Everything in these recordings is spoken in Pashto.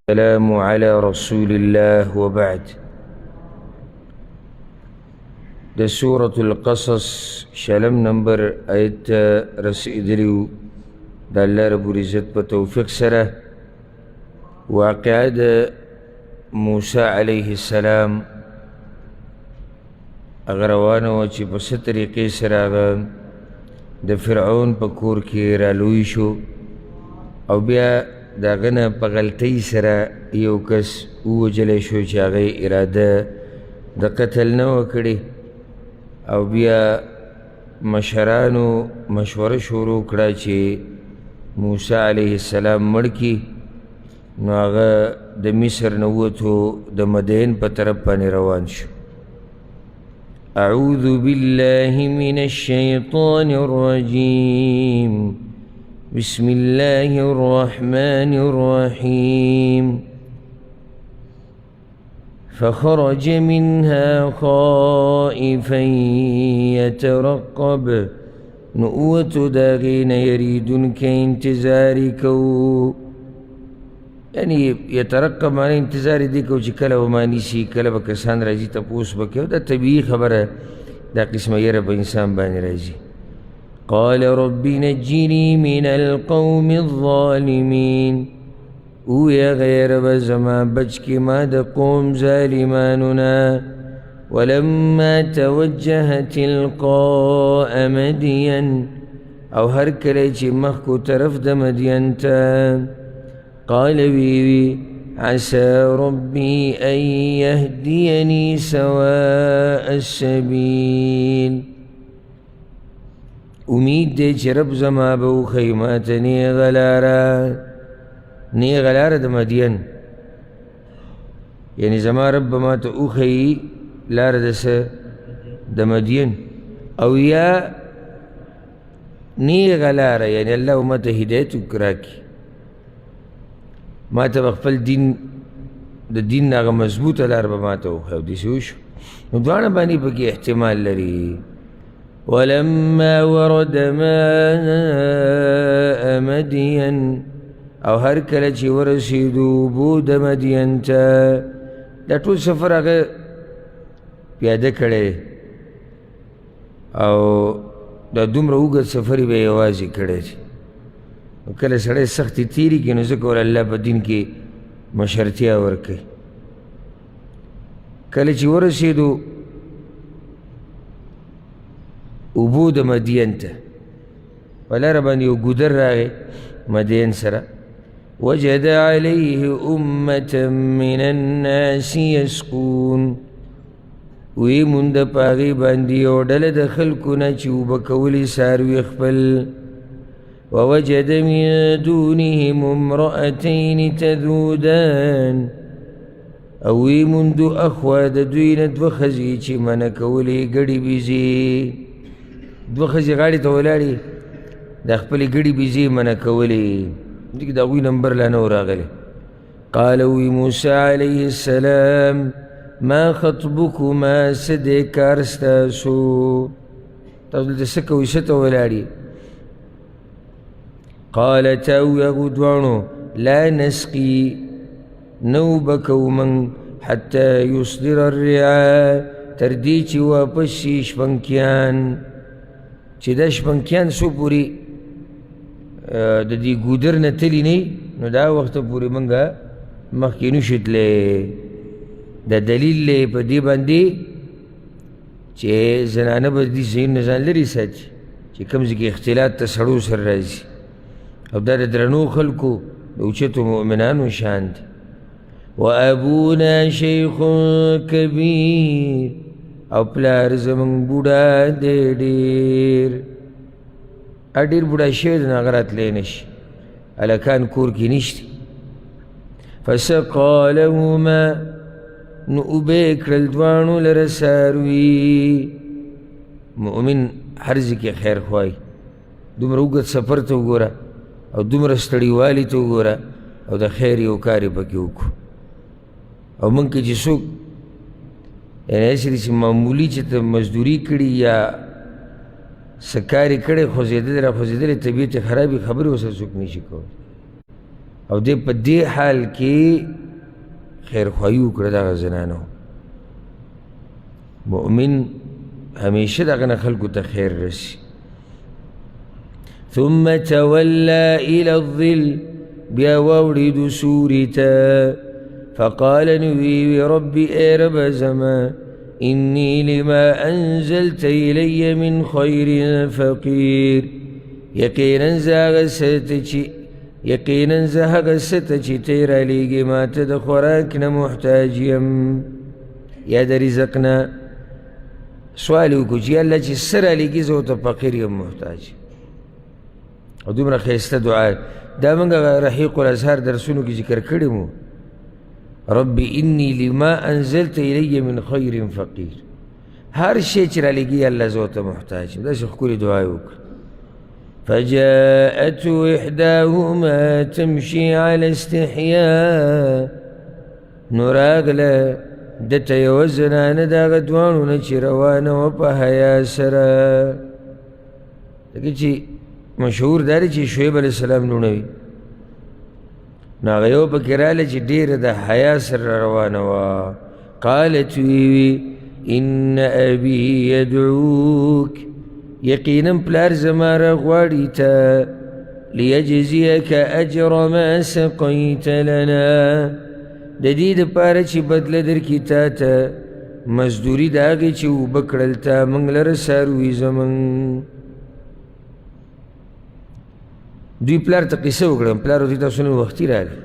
والسلام على رسول الله وبعد. د سورة القصص شلم نمبر آیت ته رسېدلي وو. د الله رب العزت په توفیق سره واقعه د موسی علیه السلام هغه روانه وه چې په څه طریقې سره هغه د فرعون په کور کې رالوی شو او بیا د هغه نه په غلطۍ سره یو کس ووژلی شو چې هغه یې اراده د قتل نه وه کړې، او بیا مشرانو مشوره شروع کړه چې موسی علیه السلام مړ کړي. نو هغه د مصر نه ووتو، د مدین په طرف باندې روان شو. أعوذ بالله من الشيطان الرجيم، بسم الله الرحمن الرحيم. فخرج منها خائفا يترقب. نو ووتو د هغې نه یریدونکی انتظار یې کوو، یعنی یترقب معنی انتظار یې دی کوو چې کله به ما نیسي، کله به کسان راځي تپوس به کوي. دا طبیعي خبره، دا قسمه یره په انسان باندې راځي. قال رب نجني من القوم الظالمين. وویه غیر به زما بچ کې ما د قوم ظالمانو نه. ولما توجه تلقاء مدين، او هر کله چې مخ کو طرف د مدین ته، قال ویوی عسى ربي أن يهديني سواء السبيل. امید دی چې رب زما به وښیي ما ته نیغه لاره، نیغه لاره د مدین، یعنی زما رب به ما ته وښیي لاره د څه؟ د مدین، او یا نیغه لاره، یعنی الله به ما ته هدایت راکړي، ما ته به خپل دین د دین هغه مضبوطه لار به ما ته وښیي. او داسې وشو. نو دواړه باندې پکې احتمال لري. ولما ورد ماء مدین، او هر کله چې ورسېدو اوبو د مدین ته، دا ټول سفر هغه پیاده کړی او دا دومره اوږد سفر یې بیا یوازې کړی دی. نو کله سړی سختې تېرې کړي نو ځکه ورله الله په دین کې مشرتیا ورکوي. کله چې ورسېدو اوبو د مدین ته، په لاره باندې یو ګودر راغی مدین سره، وجد علیه امة من الناس یسقون، ویې مونده په هغې باندې یو ډله د خلکو نه چې اوبه کولې څاروي خپل. ووجد من دونهم امرأتين تذودان، او ویې موندو اخوا د دوی نه دوه ښځې چې منع کولې ګډې بیزې. دوه ښځې غاړې ته ولاړې، د خپلې ګډې بیزې منع کولې، ځکه د هغوی نمبر لا نه و راغلی. قال وی موسی علیه السلام ما خطبکما، څه دی کار ستاسو؟ تاسو دلته څه کوئ؟ څه ته ولاړې؟ قالتا وی هغو دواړو لا نسقي، نه اوبه کوو موږ حتی یصدر الرعا، تر دې چې واپس شي شپنکیان. چې دا شپنکیان څو پورې د دې ګودر نه تلي نه، نو دا وخته پورې موږ مخکې نشو تللی. دا دلیل دی په دې باندې چې زنانه به دې ځایونو نه ځان لرې ساتي چې کوم ځای کې اختلاط ته سړو سره راځي، او دا د درنو خلکو د اوچتو مؤمنانو شان دی. وابونا شیخ کبیر، او پلار زموږ بوډا دی ډېر، ډېر بوډا شوی دی، نو هغه راتلی نه شي، هلکان کور کې نشته. فسقا لهما، نو اوبه یې کړل دواړو لره څاروي. مؤمن هر ځای کې خیر خوای، دومره اوږد سفر ته وګوره او دومره ستړیوالي ته وګوره او د خیر یو کار یې پکې وکړو. او موږ کې چې څوک یعنې داسې دي چې معمولي چې ته مزدوري کړي یا څه کار یې کړی، خوځېدلی را خوځېدلی، طبیعت یې خراب وي، خبرې ورسره څوک نه شي کولی. او دی په دې حال کې خیرخواهي وکړه دغه زنانو. مؤمن همیشه دغه نه خلکو ته خیر رسي. ثم تولى إلى الظل، بیا واوړېدو سوري ته. فقال نوی ربي ای رب زما إني لما أنزلت إلي من خير فقير، یقینا زه هغه څه ته چې ته یې رالیږې ما ته د خوراک نه محتاج یم یا د رزق نه. سوال یې وکړو چې یا الله چې څه رالیږي زه ورته فقیر یم محتاج. او دومره ښایسته دعا دا موږ رحیق الازهار درسونو کې ذکر کړي مو، رب إني لما أنزلت إلي من خير فقير. هر شی چې رالیږي الله زه ورته محتاج یم. داسې ښکلې دعا یې وکړه. فجاءته إحداهما تمشي على استحياء، نو راغله ده ته یوه زنانه د هغه دواړو نه چې روانه وه په حیا سره. ځکه چې مشهور دا دی چې شعیب علیه السلام لوڼه وي، نو هغه یو پکې راغله چې ډېره د حیا سره روانه وه. قالت ویوي إن أبي يدعوك، یقینا پلار زما راغواړي ته، لیجزیک اجر ما سقیت لنا، د دې دپاره چې بدله درکړي تا ته مزدوري د هغې چې اوبه کړل تا موږ لره څاروي زموږ. دوی پلار ته قصه وکړه، پلار ورته تاسو نن وختي راغلی،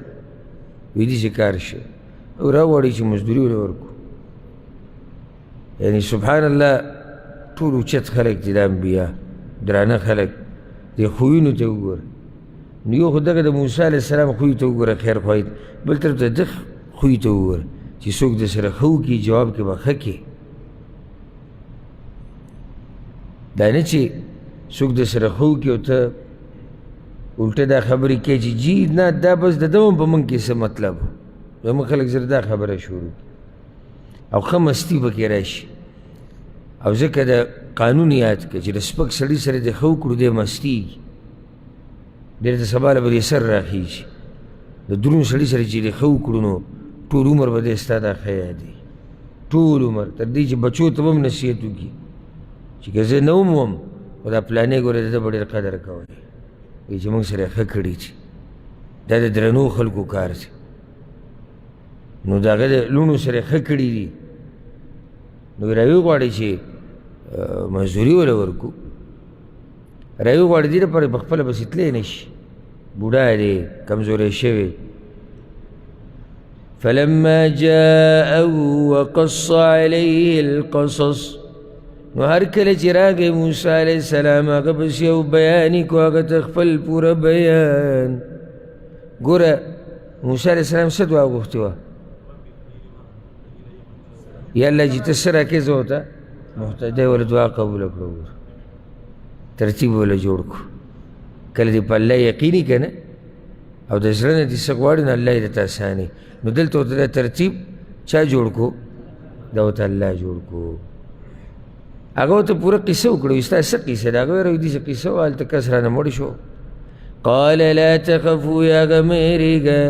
وایي داسې کار شوی او راغواړي چې مزدوري ورله ورکړو. یعنی سبحان الله ټول اوچت خلک دي، د انبیا درانه خلک دي، خویونو ته وګوره. نو یو خو دغه د موسی علیه السلام خوی ته وګوره خیر خواهي، بل طرف ته ده خوی ته وګوره چې څوک د سره ښه وکړي جواب کې به ښه کړي، دا نه چې څوک د سره ښه وکړي او ته الټه دا خبرې کوې چې جي نه دا بس د ده هم په موږ کې څه مطلب، زموږ خلک زر دا خبره شروع کړي او ښه مستي پکې راشي. او ځکه د قانون یاد کړه چې د سپک سړي سره دې ښه وکړو دی مستېږي، ډېر ته سبا له به دې سر راخېږي. د دروند سړي سره چې دې ښه وکړو نو ټول عمر به دې ستا دا ښه یادوي، ټول عمر، تر دې چې بچو ته به هم نصیحت وکړي چې که زه نه وم خو دا پلانې ګوره د ده به ډېر قدر کوی، وایي چې موږ سره یې ښه کړي دي، دا د درنو خلکو کار دی. نو د هغه د لوڼو سره یې ښه کړي دي، نو راوي غواړي چې مزدوري وله ورکړو، راوي غواړي دې لپاره په خپله پسې تللی نه شي، بوډا دی کمزوری شوی. فلما جاءه وقص عليه القصص، نو هر کله چې راغی موسی علیه السلام هغه پسې یو بیان یې کړو، هغه ته خپل پوره بیان. ګوره موسی علیه السلام څه دعا غوښتې وه؟ یا الله چې ته څه راکړې زه ورته محتاج دی، ورله دعا قبوله کړه. وګوره ترتیب ورله جوړ کړو. کله دې په الله یقیني که نه او د زړه نه دې څه غواړي نو الله یې درته اسانوي. نو دلته ورته دا ترتیب چا جوړ کړو؟ دا ورته الله جوړ کړو. هغه ورته پوره قصه وکړه، وایي ستا څه قصه ده؟ هغه ویل داسې قصه وه، هلته کس رانه مړ شو. قال لا تخفوا یا هغه مه وېرېږه،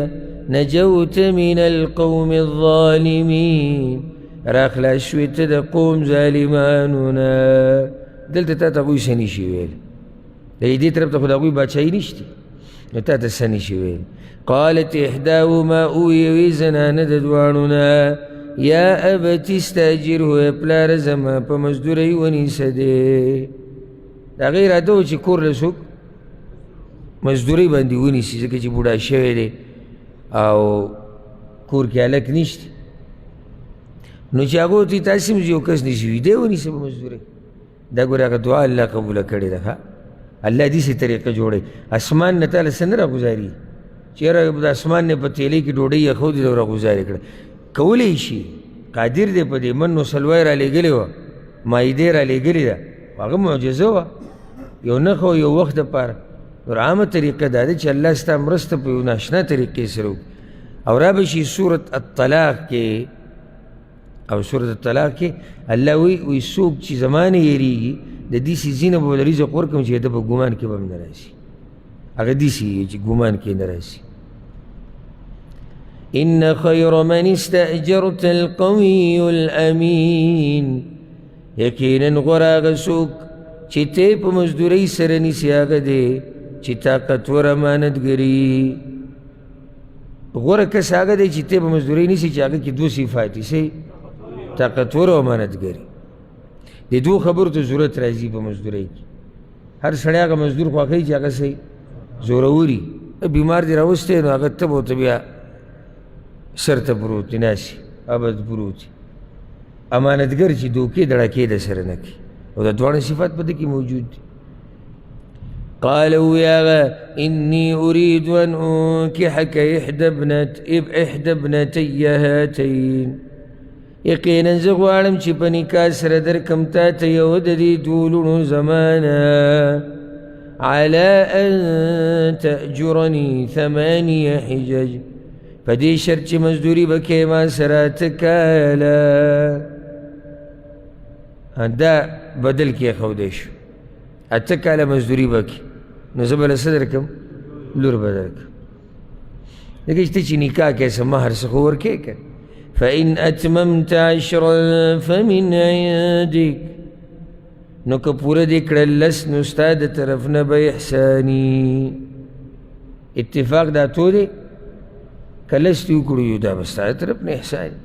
نجوت من القوم الظالمین، راخلاص شوې ته د قوم ظالمانو نه. دلته تا ته هغوی څه نشي ویلی، د دې طرف ته خو د هغوی باچایي نشته، نو تا ته څه نشي ویلی. قالت احداهما، او یوې زنانه د دواړو نه، یا ابت استاجره، ای پلاره زما په مزدورۍ ونیسه دی. د هغې اراده وه چې کور له څوک مزدورۍ باندې ونیسي، ځکه چې بوډا شوی دی او کور کې هلک نشته. نو چې هغه ورته وایي تاسې هم یو کس نشي وي، دی ونیسه په مزدورۍ. دا ګوره هغه دعا الله قبوله کړې ده. الله داسې طریقه جوړوي، اسمان نه تاله څه نه راغوځاري چې یاره د اسمان نه په تیلۍ کې ډوډۍ یې ښودې ده راغوځارې کړه. کولی شي، قادر دی په دې. من نو سلوا یې رالیږلې وه، مایده یې رالیږلې ده، هغه معجزه وه، یو نښه وه یو وخت دپاره. نور عامه طریقه دا ده چې الله ستا مرسته په یو ناشنا طریقې سره وکړي. او را به شي سورت الطلاق کې، او سورت الطلاق کې الله وایي، وایي څوک چې زما نه یېرېږي د داسې ځای نه به ورله رزق ورکړم چې د ده په ګمان کې به هم نه راسي. هغه داسې چې ګمان کې نه راسي. ان خیر من استأجرت القوی الامین، یقینا غوره هغه څوک چې ته په مزدورۍ سره نیسې هغه دی چې طاقتور امانتګري. غوره کس هغه دی چې ته په مزدورۍ نیسې چې هغه کې دوه صفات دي، څه؟ طاقتور او امانتګري. د دوو خبرو ته ضرورت راځي په مزدورۍ کې. هر سړی هغه مزدور خوښوي چې هغه څه زوروري، بیمار دی راوستی نو هغه تبه ورته بیا سر ته پروت دی، ناسي ابد پروت دی. امانتګر چې دوکې دړکې د سره نه کوي، او دا دواړه صفات په دې کې موجود دي. قال ویاغه انی اريد ان انکحک احدى ابنتي هاتين، یقینا زه غواړم چې په نکاح سره درکم تا ته یو د دې دوو لوڼو زمانه، على ان تأجرني ثمانية حجج، په دې شرط چې مزدوري به کوې ما سره اته کاله. دا بدل کېښودی شو، اته کاله مزدوري به کوې نو زه به له څه درکړم؟ لور به درکړم. ځکه چې ته چې نکاح کوې څه مهر څه خو ورکوې که. فإن أتممت عشرا فمن عندك، نو که پوره دې کړل لس نو ستا د طرف نه به احساني. اتفاق دا اتو دی، که لس دې وکړو یو دا به ستا د طرف نه احساني.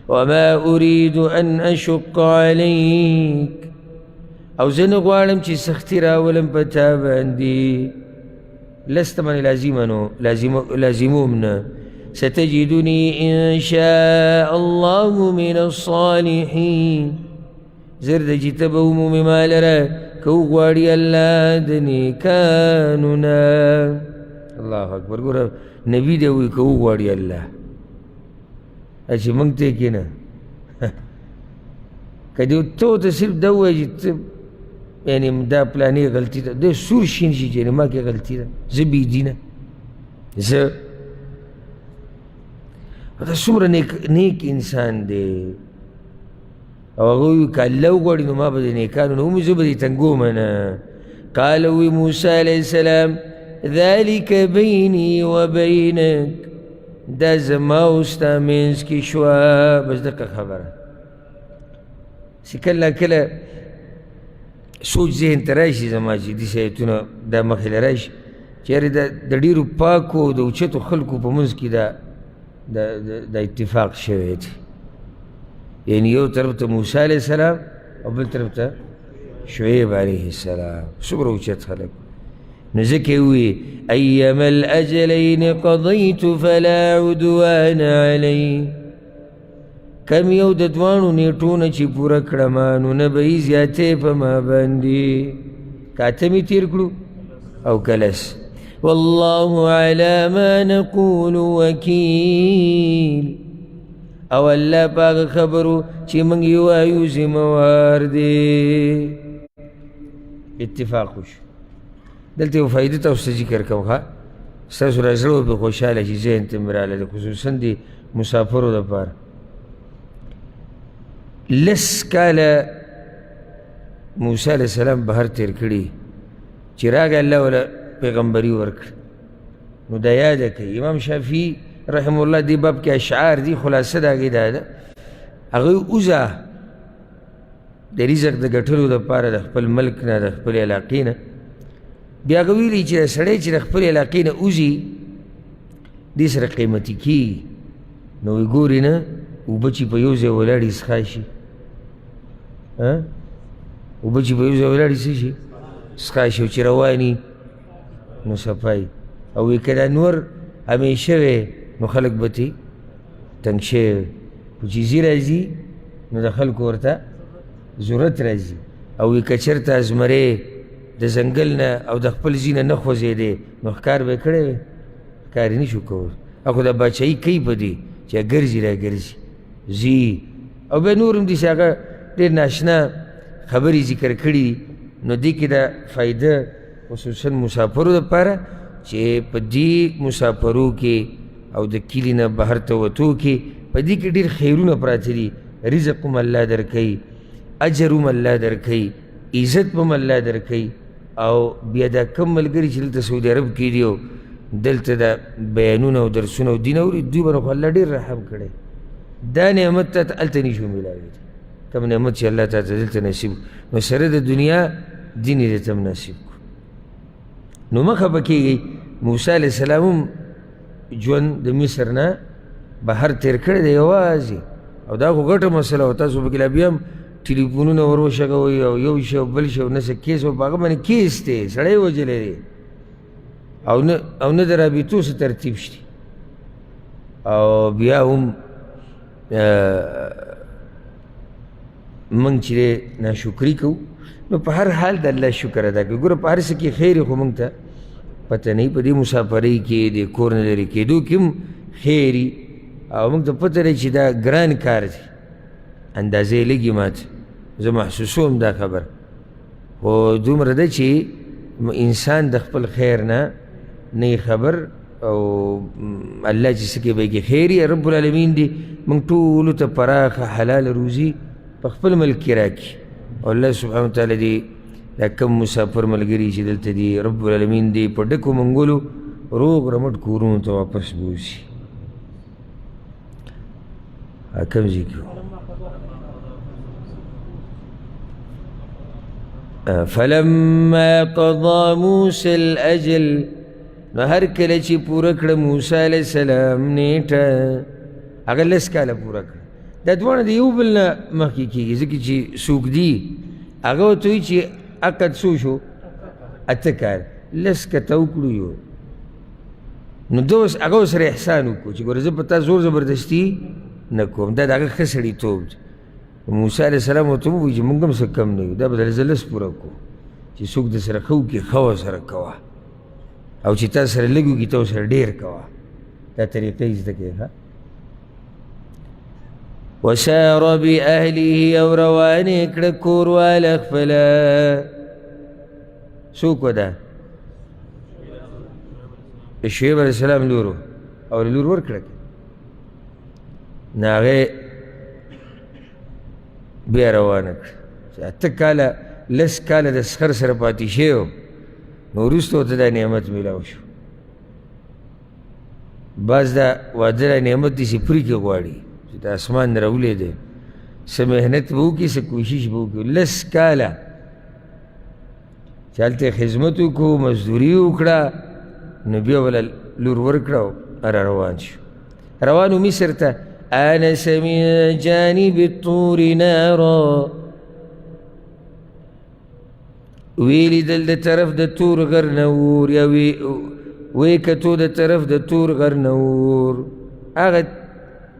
وما أريد أن أشق عليك، او زه نه غواړم چې سختي راولم په تا باندې. لس ته باندې لازمه نو لازموم نه. ستجدني إن شاء الله من الصالحين، زر د چې ته به ومومې ما لره که وغواړي الله د نیکانو نه. الله اکبر. ګوره نبي دی وایي که وغواړي الله، چې موږ ته یې کښېنه که دې ته ورته صرف دا ووایې چې ته یعنې دا پلانې غلطي ده، دی سور شین شي چې ما کې غلطي ده، زه بېدینه، زه دا څومره نیک انسان دی. او هغه ووایي که الله وغواړي نو ما به د نیکانو نه ومومي، زه به دې تنګوم نه. قال وی موسی علیه السلام ذلک بیني وبینک، دا زما او ستا منځ کې شوه. بس دقه خبره چې کله کله سوچ ذهن ته راشي زما چې داسې ایتونه دا مخې له راشي چې یارې د ډېرو پاکو او د اوچتو خلکو په منځ کې دا اتفاق شوی دی. یعنی یو طرف ته موسی علیه السلام او بل طرف ته شعیب علیه السلام، څومره اوچت خلک. نو ځکه یې وویل ایما الاجلین قضیت فلا عدوان علی، کم یو د دواړو نیټو نه چې پوره کړم نو نه به یې زیاتې په ما باندې، که اته مې تېر کړو او که لس. والله على ما نقول وکیل، او الله په هغه خبرو چې موږ یې وایو ذمهوار دی. اتفاق وشو. دلته یو فایده تاسو ته ذکر کوم، ښه ستاسو را زړه به خوشحاله شي، ذهن ته مې راغله، خصوصا د مسافرو دپاره. لس کاله موسی علیه السلام بهر تېر کړي، چې راغی الله وله پیغمبري ورکړه. نو دا یاده کوي امام شافعي رحمه الله دې باب کې اشعار دي، خلاصه د هغې دا ده، هغوی وځه د رزق د ګټلو دپاره د خپل ملک نه د خپلې علاقې نه. بیا هغه ویلي چې سړی چې د خپلې علاقې نه وځي دې سره قیمتي کېږي، نو وایي ګوري نه اوبه چې په یو ځای ولاړې څښا شي، اوبه چې په یو ځای ولاړې څه شي څښا شي، او چې رواني نو صفای. او وایي که دا نور همیشه وی نو خلک به ترې تنګ شوی وي، خو چې ځي راځي نو د خلکو ورته ضرورت راځي. او وایي که چېرته زمری د ځنګل نه او د خپل ځای نه نه خوځېدی نو ښکار به یې کړی وی، ښکار یې نه شو کولی. خو دا باچایي کوي په دې چې ګرځي راګرځي ځي. او بیا نور هم دي چې هغه ډېر ناشنا خبرې ذکر کړي دي. نو دې کې دا فایده خصوصا مسافرو دپاره چې په دې مسافرو کې او د کلي نه بهر ته وتو کې په دې کې ډېر خیرونه پراته دي. رزق هم الله درکوي، اجر هم الله درکوي، عزت هم الله درکوي. او بیا دا کم ملګري چې دلته سعودي عرب کې دي او دلته دا بیانونه او درسونه او دین اوري، دوی باندې خو الله ډېر رحم کړی. دا نعمت ته هلته نه شو میلاوېدی، کوم نعمت چې الله تا ته دلته نصیب، نو سره د دنیا دین یې درته هم نصیب کړو. نو مه خفه کېږئ. موسی علیه السلام هم ژوند د مصر نه بهر تېر کړی دی یوازې، او دا خو غټه مسله وه. تاسو پکې لا بیا هم ټلیفونونه ور وشغوئ او یو شی او بل شی او نه څه کیس او په هغه باندې کیس دی، سړی وژلی دی، او نه د رابطو څه ترتیب شته. او بیا هم موږ چې دی ناشکري کوو، نو په هر حال د الله شکر ادا کوو. ګوره په هر څه کې خیر خو موږ ته پته نه وي، په دې مسافرۍ کې د کور نه لرې کېدو کې هم خیر، او موږ ته پته ده چې دا ګران کار دی، اندازې یې لږې ماته زه محسوسوم دا خبر، خو دومره ده چې انسان د خپل خیر نه نه خبر، او الله چې څه کوي به کې خیر یې. رب العالمین دې موږ ټولو ته پراخه حلاله روزي په خپل ملک کې راکړي، او الله سبحانه وتعالی دې دا کم مسافر ملګري چې دلته دي، رب العالمین دې په ډکو منګولو روغ رمټ کورونو ته واپس بوځي. کوم ځای کې؟ فلما قضا موسی الأجل، نو هر کله چې پوره کړه موسی علیه السلام نیټه، هغه لس کاله پوره کړه. دا دواړه د یو بل نه مخکې کېږي، ځکه چې څوک دي هغه ورته وایي چې عقد څو شو؟ اته کال. لس کته وکړو یو، نو ده اوس هغه ورسره احسان وکړو چې ګوره زه په تا زور زبردستي نه کوم. دا د هغه ښه سړیتوب دی. موسی علیه السلام ورته ووایي چې موږ هم څه کم نه یو، دا به درله زه لس پوره کړو، چې څوک در سره ښه وکړي ښه ورسره کوه، او چې تا سره لږ وکړي ته ورسره ډېر کوه. دا طریقه یې زده کړې. ښه وسار بأهله، او روان یې کړه کور واله خپله. څوک وه دا؟ شعیب علیه السلام لور او لور ورکړه. نو هغې بیا روانه کړه. اته کاله لس کاله د سخر سره پاتې شوی وم، نو وروسته ورته دا نعمت میلاو شو. بعض دا واده دا نعمت داسې پرې غواړي چې د اسمان نه راولېدی، څه محنت به وکړي، څه کوشش به وکړي. لس کاله چې هلته یې خدمت وکړو، مزدوري یې وکړه، نو بیا وله لور ورکړه او را روان شو. روان و مصر ته. آنس من جانب الطور نارا، ویې لیدل د طرف د تور غر نه اور، یا ویې کتو د طرف د تور غر نه اور. هغه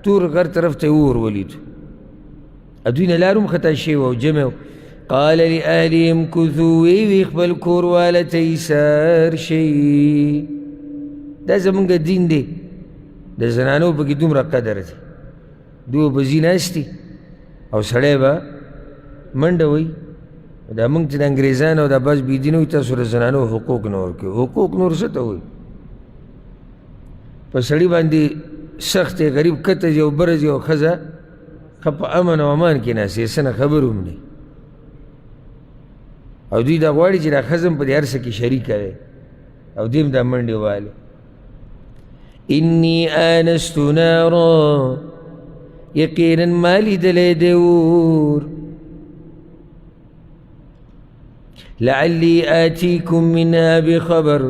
تور غر طرف ته اور ولید. دوی نه لار هم خطا شوې وه او جمع. قال لأهلهم کثو، ویې وي خپل کور واله ته ایسار شئ. دا زمونږ دین دی، د زنانو پکې دومره قدر دی، دوی به ځي ناست دي او سړی به منډه وایي. دا موږ چې د انګریزانو او دا بعض بېدینه وایي تاسو د زنانو حقوق نه ورکوي. حقوق نور څه ته وایي؟ په سړي باندې سخت دی، غریب کته ځي او بره ځي، او ښځه ښه په امن او امان کې ناست دی، څه نه خبر هم نه. او دوی دا غواړي چې دا ښځه هم په دې هر څه کې شریکه دی، او دوی هم دا منډې والي. انی آنست نارا، یقینا ما لیدلی دی اور. لعلی آتیکم منها بخبر،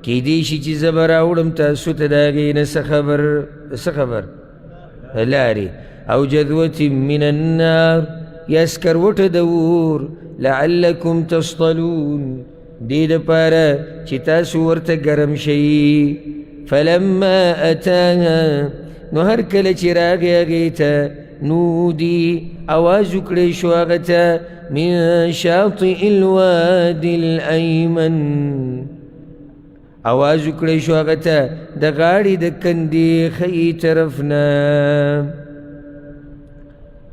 کیدای شي چې زه به راوړم تاسو ته د هغې نه څه خبر، څه خبر لارې، او جذوة من النار، یا سکروټه د اور، لعلکم تصطلون، دې دپاره چې تاسو ورته ګرم شئ. فلما اتاها، نو هر کله چې راغی هغې ته، نودي، اواز وکړی شو هغه ته، من شاطئ الوادي الایمن، اواز وکړی شو هغه ته د غاړې د کندې ښي طرف نه.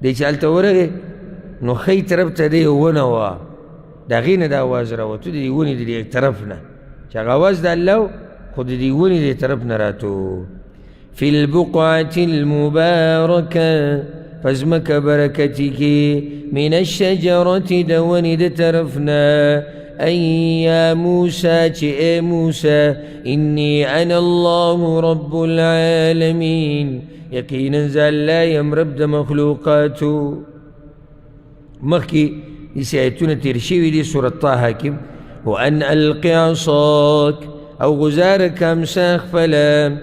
دی چې هلته ورغی نو ښی طرف ته دی ونه وه، د هغې نه دا اواز راوتو، د دې ونې د دې طرف نه، چې هغه اواز د الله خو د دې ونې د طرف نه راتو. فی البقعة المبارکة، په ځمکه برکتي کې، من الشجرة د ونې د طرف نه، أن یا موسی چې ای موسی إني أنا الله رب العالمین، یقینا زه الله یم رب د مخلوقاتو. مخکې داسې آیتونه تېر شوي دي سورة طه کې. وأن ألق عصاک، او غزاره که امسا خپله.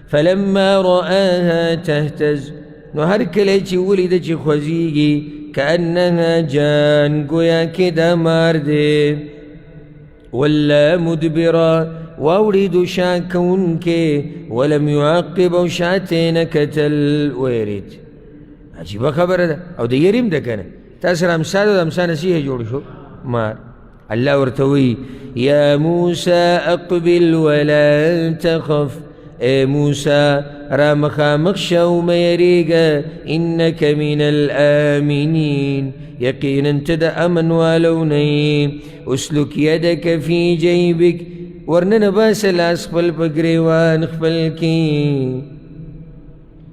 فلما رآها تهتز، نو هر کله چې ولیده چې خوځېږي، کأنها جان، ګویا کې دا مار دی. ولا مدبرا، واوړېدو شا کوونکی، ولم يعقب، او شاته یې نه کتل، ویرېد. عجیبه خبره ده، او د یرې هم ده که نه. تا سره امسا ده، د امسا نه څه جوړ شو؟ مار. الله ورته وایي یا موسی اقبل ولا تخف، ای موسی را مخامخ شه او مه یریږه، انک من الآمنین، یقینا ته د امن والو نه یې. اسلک یدک فی جیبک، ورننه باسه لاس خپل په ګریوان خپل کې.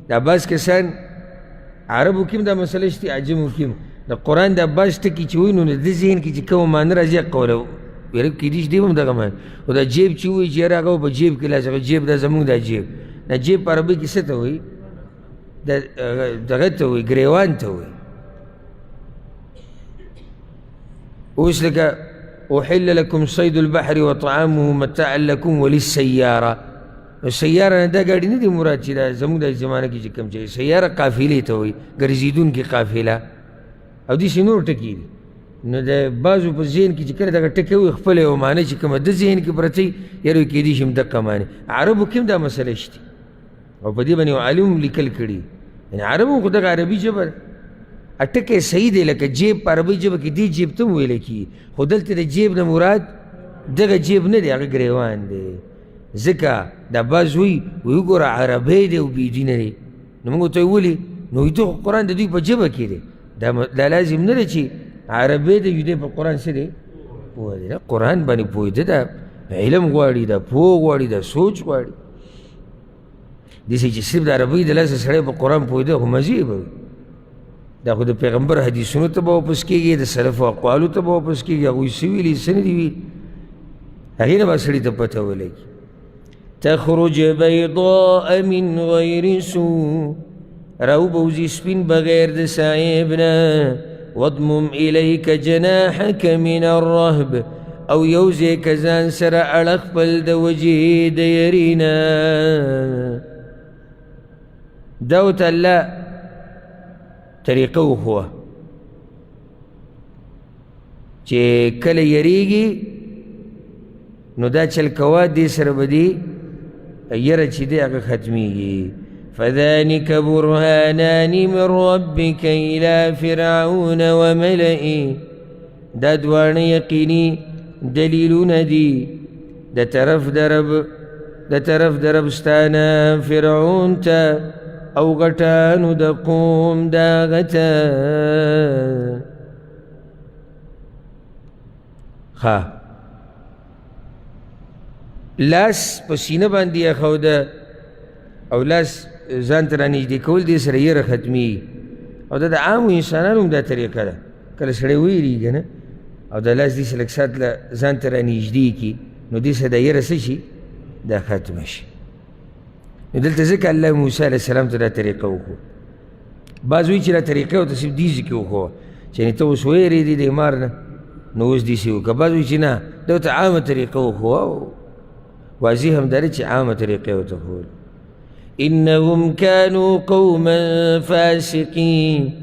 دا بعض کسان عربو کې هم دا مسله شته، عجمو کې هم د قرآن دا بعض ټکي چې وایي نو د ده ذهن کې چې کومه معنی راځي هغه قوله ویره کېدای شي دی هم دغه معنی، خو دا جیب چې وایي چې یاره هغه په جیب کې لاس، هغه جیب دا زموږ دا جیب، دا جیب په عربي کې څه ته وایي؟ دغه ته وایي، ګریوان ته وایي. اوس لکه أحل لكم صيد البحر وطعامه متاعا لكم وللسيارة. السيارة نه دا ګاډي نه دی مراد چې دا زموږ د زمانه کې چې کوم چې سیاره قافلې ته وایي، ګرځېدونکې قافله، او داسې نور ټکي دي. نو د بعضو په ذهن کې چې کله دغه ټکی وي خپله یوه معنی چې کومه د ذهن کې پرته وي، یاره کېدای شي هم دقه معنی. عربو کې هم دا مسله شته، او په دې باندې یو عالم هم لیکل کړي. یعنې عربو خو دغه عربي ژبه ده، ټکی صحیح دی، لکه جیب په عربي ژبه کې دې جیب ته هم ویل کېږي، خو دلته د جیب نه مراد دغه جیب نه دی، هغه ګریوان دی. ځکه دا بعض وایي، وایي وګوره عربی دی او بېدینه دی. نو موږ ورته ولې؟ نو وایي ته خو قرآن د دوی په ژبه کې دی، دا لازم نه دی چې عربی دی دی په قرآن څه دی پوه دی. قرآن باندې پوهېده دا علم غواړي، دا پوه غواړي، دا سوچ غواړي. داسې چې صرف د عربۍ د لاسه سړی په قرآن پوهېده خو مزې به وي. دا خو د پیغمبر حدیثونو ته به واپس کېږي، د سلفو اقوالو ته به واپس کېږي، هغوی څه ویلي څه نه دي ویلي، هغې نه به سړي ته پته ولګي. تخرج بيضاء من غير سوء، راوبوزي سپین بغیر د صاحب نه. واضمم إليك جناحك من الرهب، او یوځای که ځان سره اړه خپل د وجې د یرې نه. دا ورته الله طریقه وښوه چې کله یریږي نو دا چل کوه، دې سره به دې یره چې دی هغه ختمیږي. فذلك برهانان من ربك إلى فرعون وملئه، دا دواړه یقیني دلیلونه دي د طرف د رب، د طرف د رب ستانه فرعون ته او غټانو د قوم د هغه ته. ښه لاس په سینه باندې ایښوده او لاس ځان ته رانږدې کول، دې سره یره ختمېږي. او دا د عامو انسانانو هم دا طریقه ده، کله سړی ویرېږي که نه او د لاس داسې لږ ساعت له ځان ته رانږدې کړي نو دې سره دا یره څه شي؟ دا ختمه شي. نو دلته ځکه الله موسی علیه السلام ته دا طریقه وښوده. بعض وایي چې دا طریقه ورته صرف دې ځای کې وښوده چې یعنې ته اوس ویرېدې د مار نه نو اوس داسې وکړه. بعض وایي چې نه، دا ورته عامه طریقه وښوده، او واضح هم دا ده چې عامه طریقه یې ورته ښووله. إنهم كانوا قوما فاسقين،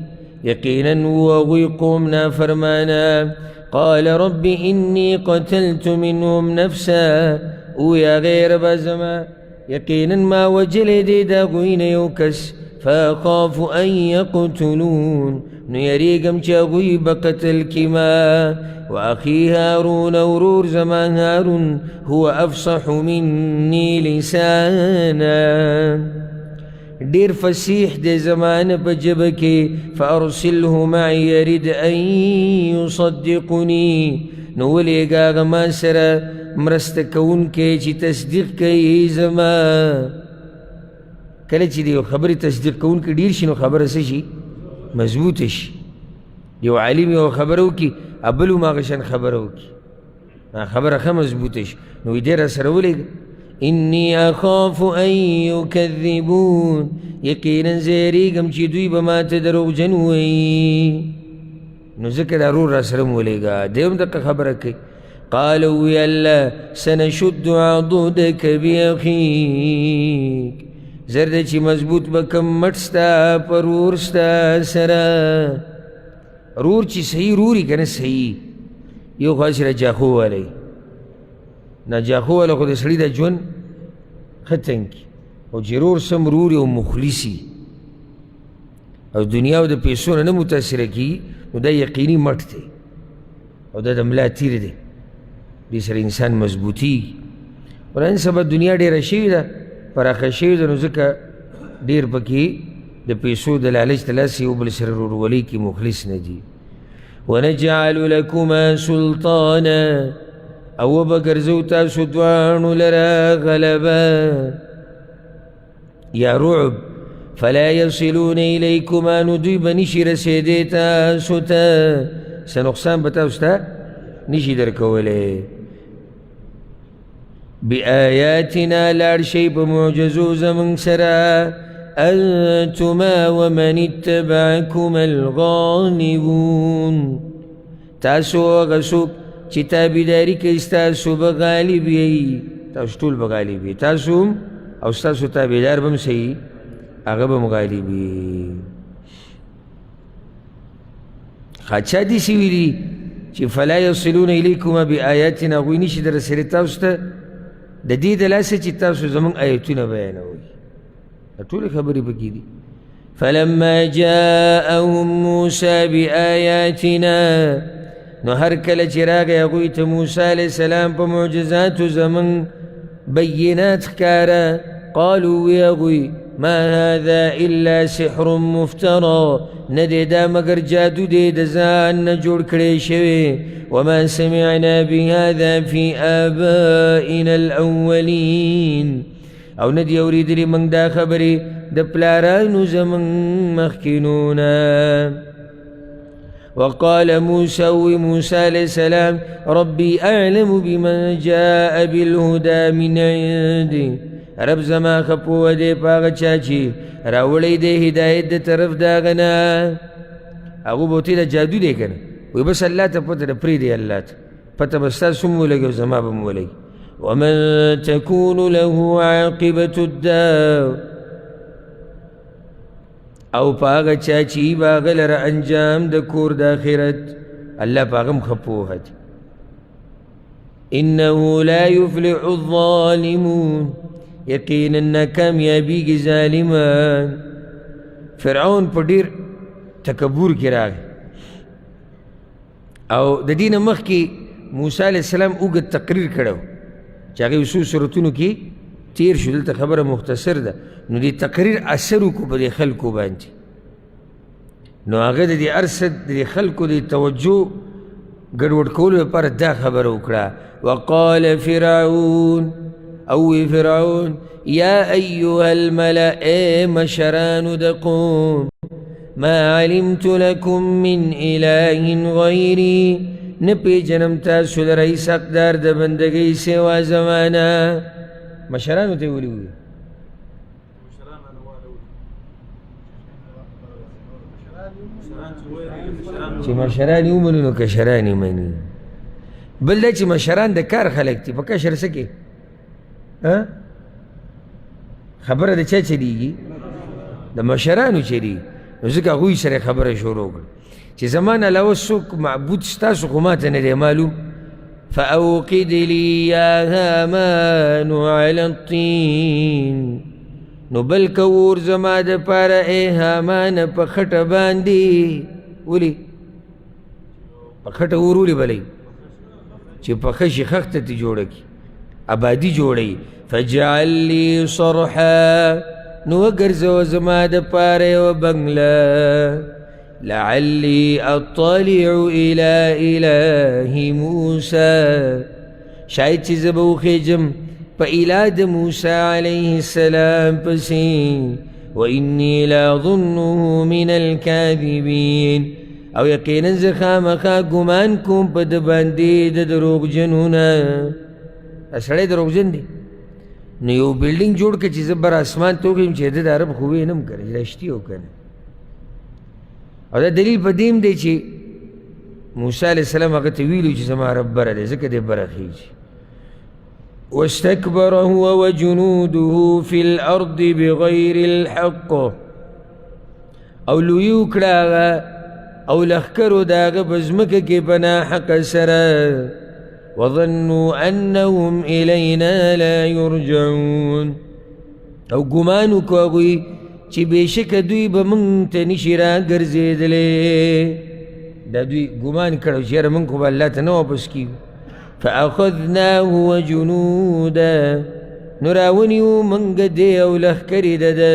یقینا وو هغوی قوم نافرمانه. قال رب إني قتلت منهم نفسا، او یا غیر ربه زما یقینا ما وژلی دی د هغوی نه یو کس، فأخاف أن يقتلون، نو یریږم چې هغوی به قتل کړي ما. وأخي هارون، ورور زما هارون، هو أفصح مني لسانا، ډیر فصیح دی زمانه په ژبه کې. فأرسله معي يرد أن يصدقني، نو ولېږه هغه ما سره مرسته کوونکی چې تصدیق کوي زما. کله چې د یو خبرې تصدیق کوونکی ډېر شي نو خبره څه شي؟ مضبوطه شي. یو عالم یو خبره وکړي، بل هم هغه شان خبره وکړي، خبره ښه مضبوطه شي. نو وایي دی راسره ولېږه. انی اخاف ان یکذبون، یقینا زه یېرېږم چې دوی به ما ته دروغجن ووایي، نو ځکه دا ورور راسره هم ولېږه. دی هم دقه خبره کوي. قالوا وی الله سنشد عضدک باخیک، زر دی چې مضبوط به کم مټ ستا په ورور ستا سره. رور چې صحیح روري که نه صحیح، یو خو هسې جاخو والی نه، جاخو والا خو د سړي د ژوند ښه تنګ کړي، او چې رور سم روري او مخلصي او دنیا او د پیسو نه نه متاثره کېږي، نو دا یقیني مټ دی او دا د ملا تیر دی، دې سره انسان مضبوطېږي. خو نن سبا دنیا ډېره شوې ده، پراخه شوې ده، نو ځکه ډېر پکې د پیسو د لالچ د لاسه یو بل سره ورورولۍ کې مخلص نه دي. ونجعل لکما سلطانا، او وبه ګرځو تاسو دواړو لره غلبه یا رعب، فلا یصلون الیکما، نو دوی به نشي رسېدی تاسو ته، څه نقصان به تاسو ته نشي درکولی. بآیاتنا، لاړ شئ په معجزو زموږ سره. انتما ومن اتبعکما الغالبون، تاسو هغه څوک چې تابعداري کوي ستاسو به غالب یئ، تاسو ټول به غالب یئ، تاسو هم او ستاسو تابعدار به هم صحیح، هغه به هم غالب وي. ښه چا داسې ویلي چې فلا یصلون الیکما بآیاتنا، هغوی نشي در رسېدلی تاسو ته د دې د لاسه چې تاسو زموږ آیتونه بیانوئ. دا ټولې خبرې پکې دي. فلما جاءهم موسی بآیاتنا، نو هر کله چې راغی هغوی ته موسی علیه السلام په معجزاتو زموږ بینات ښکاره، قالو وی هغوی ما هذا الا سحر مفترا، نه دی دا مګر جادو دی د ځان نه جوړ کړی شوی. وما سمعنا بهذا في آبائنا الاولین، او نه دی اورېدلي موږ دا خبرې د پلارانو زموږ مخکینو نه. وقال موسى موسى عليه السلام ربي أعلم بمن جاء بالهدى من عنده، رب زما خپوه دی په هغه چا چې راوړی دی هدایت د طرف د هغه نه. هغو به ورته دا جادو دی که نه، وایي بس الله ته پته ده، پرېږدئ الله ته پته، به ستاسو هم ولګي او زما به هم ولګي. ومن تكون له عاقبة الدار، او په هغه چا چې به هغه لره انجام د کور د آخرت، الله په هغه هم ښه پوهه دی. انه لا يفلح الظالمون، یقینا ناکامیابېږي ظالمان. فرعون په ډېر تکبر کې راغی، او د دې نه مخکې موسی علیه السلام اوږد تقریر کړی و چې هغې څو سورتونو کې تیر شو، دلته خبره مختصر ده. نو دې تقریر اثر وکړو په دې خلکو باندې، نو هغه د دې هر څه د دې خلکو د توجه ګډوډ کولو لپاره دا خبره وکړه. وقال فرعون، او فرعون یا ایها الملأ، ای مشرانو د قوم، ما علمت لكم من اله غیري، نه پېژنم تاسو لره هېڅ حقدار د بندګۍ سوا زمانه. مشرانو ته یې ولې وویل؟ چې مشران یې ومني نو کشران یې مني. بل دا چې مشران د کار خلک دي، په کشر څه کې خبره د چا چلیږي؟ د مشرانو چلیږي. نو ځکه هغوی سره خبره شروع کړه چې زما نه علاوه څوک معبود ستاسو خو ماته نه دی معلوم. فأوقد لي يا هامان على الطين، نو بل که اور زما دپاره ای هامان په خټه باندې. ولې په خټه اور ولې بلوي؟ چې پخه شي خښته ترې جوړه کړي، آبادي جوړوي. فاجعل لي صرحا، نو وګرځوه زما دپاره یوه بنګله. لعلی اطلع الى اله موسی، شاید چې زه به وخېژم په اله د موسی علیه السلام پسې. وإني لأظنه من الكاذبين، او یقینا زه خامخا ګمان کوم په ده باندې د دروغجنونه. دا سړی دروغجن دی. نو یو بلډینګ جوړ کړه چې زه بر اسمان ته وخېژم چې ده د عرب خو ویې نه هم کړی چې دا شتي او که نه. او دا دلیل په دې هم دی چې موسی علیه السلام هغه ته ویلي چې زما رب بره دی، ځکه دی بره خېژي. واستكبر هو وجنوده في الأرض بغير الحق. او لویي وکړه هغه او لښکرو د هغه په ځمکه کې په ناحقه سره. وظنوا أنهم إلينا لا يرجعون. او ګمان وکړو هغوی چې بېشکه دوی به موږ ته نشي راګرځېدلی. دا دوی ګمان کړی چې یاره موږ خو به الله ته نه واپس کېږو. فأخذناه وجنوده، نو راونیو موږ دی او لښکرې د ده.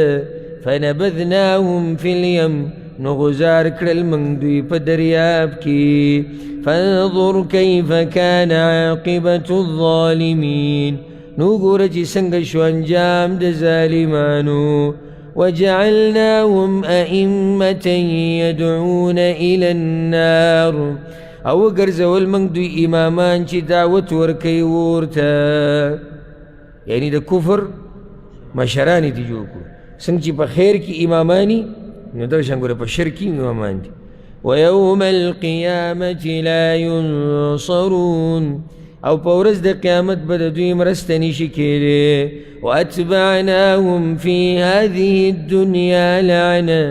فنبذناهم في اليم، نو غزار کړل موږ دوی په دریاب کې. فانظر كيف كان عاقبة الظالمين، نو ګوره چې څنګه شو انجام د ظالمانو. وجعلناهم أئمة يدعون إلى النار، او وګرځول موږ دوی امامان چې دعوت ورکوي ورته، یعنی د کفر مشران یې دي جوړ کړو. څنګه چې په خیر کې امامانی، نو دغه شان ګوره په شر کې امامان دي. ويوم القيامة لا ينصرون، او په ورځ د قیامت به د دوی مرسته نشي کېدی. واتبعناهم في هذه الدنيا لعنة،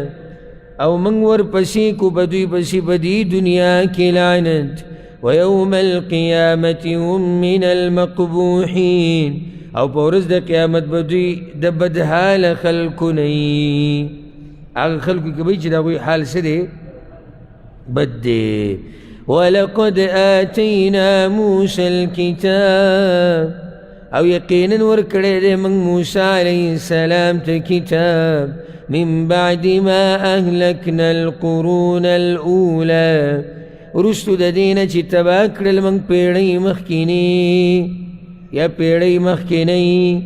او موږ ورپسې کو په دوی پسې په دې دنیا کې لعنت. ويوم القيامة هم من المقبوحين، او په ورځ د قیامت به دوی د بدحاله خلکو نه وي. هغه خلکو کې به چې د هغوی حال څه دی؟ بد دی. ولقد آتينا موسى الكتاب، او یقینا ورکړی دی موږ موسی علیه السلام ته کتاب. من بعد ما أهلكنا القرون الأولى، وروستو د دې نه چې تباه کړل موږ پېړۍ مخکینې یا پېړۍ مخکینۍ.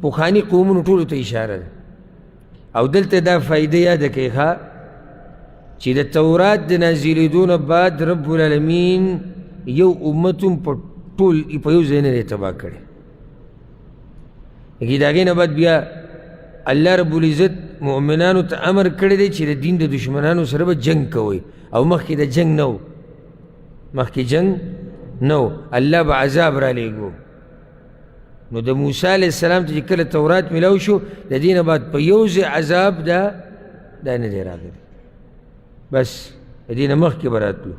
پخواني قومونو ټولو ته اشاره ده. او دلته دا فایده یاده کوي ښه چې د تورات د نازلېدو نه بعد رب العالمین یو امت هم په ټول په یو ځای نه دی تباه کړی. لیکن د هغې نه بعد بیا الله رب العزت مؤمنانو ته امر کړی دی چې د دین د دشمنانو سره به جنګ کوئ. او مخکې د جنګ نه و، مخکې جنګ نه و، الله به عذاب رالیږو. نو د موسی علیه السلام ته چې کله تورات میلاو شو، د دې نه بعد په یو ځای عذاب دا نه دی راغلی. بس د دې نه مخکې به راتلو.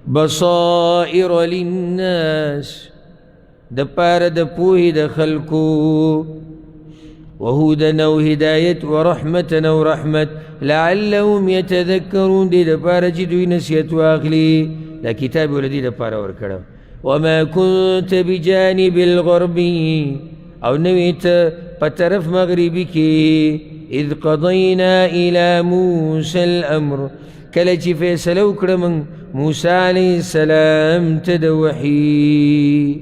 بصائر للناس، د پاره د پوهې د خلکو. وهدى او هدایت، ورحمة او رحمت، لعلهم يتذكرون، دې دپاره چې دوی نصیحت واخلي. دا کتاب یې له دې دپاره ورکړی. وما كنت بجانب الغربي، او نه وې ته په طرف مغربي کې. اذ قضینا الى موسی الامر، کله چې فیصله وکړه موږ موسی علیه السلام ته د وحي.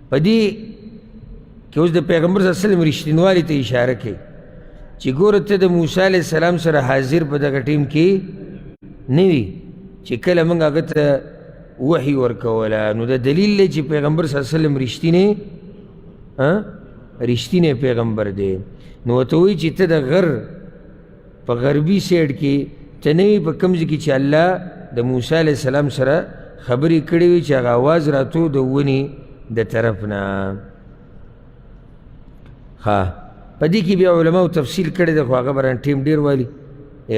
په دې کې اوس د پیغمبر صلی الله علیه وسلم رښتینوالي ته اشاره کوي چې ګوره ته د موسی علیه السلام سره حاضر په دغه ټیم کې نه وي چې کله موږ هغه ته وحي ورکوله. نو دا دلیل دی چې پیغمبر صلی الله علیه وسلم رښتینی پیغمبر دی. نو ورته وایي چې ته د غر په غربي سیډ کې ته نه وي په کوم ځای کې چې الله د موسی علیه السلام سره خبرې کړې وي چې هغه اواز راتو د ونې د طرف نه. ښه، په دې کې بیا علماو تفصیل کړی دی، خو هغه به رانه ټیم ډېر والي.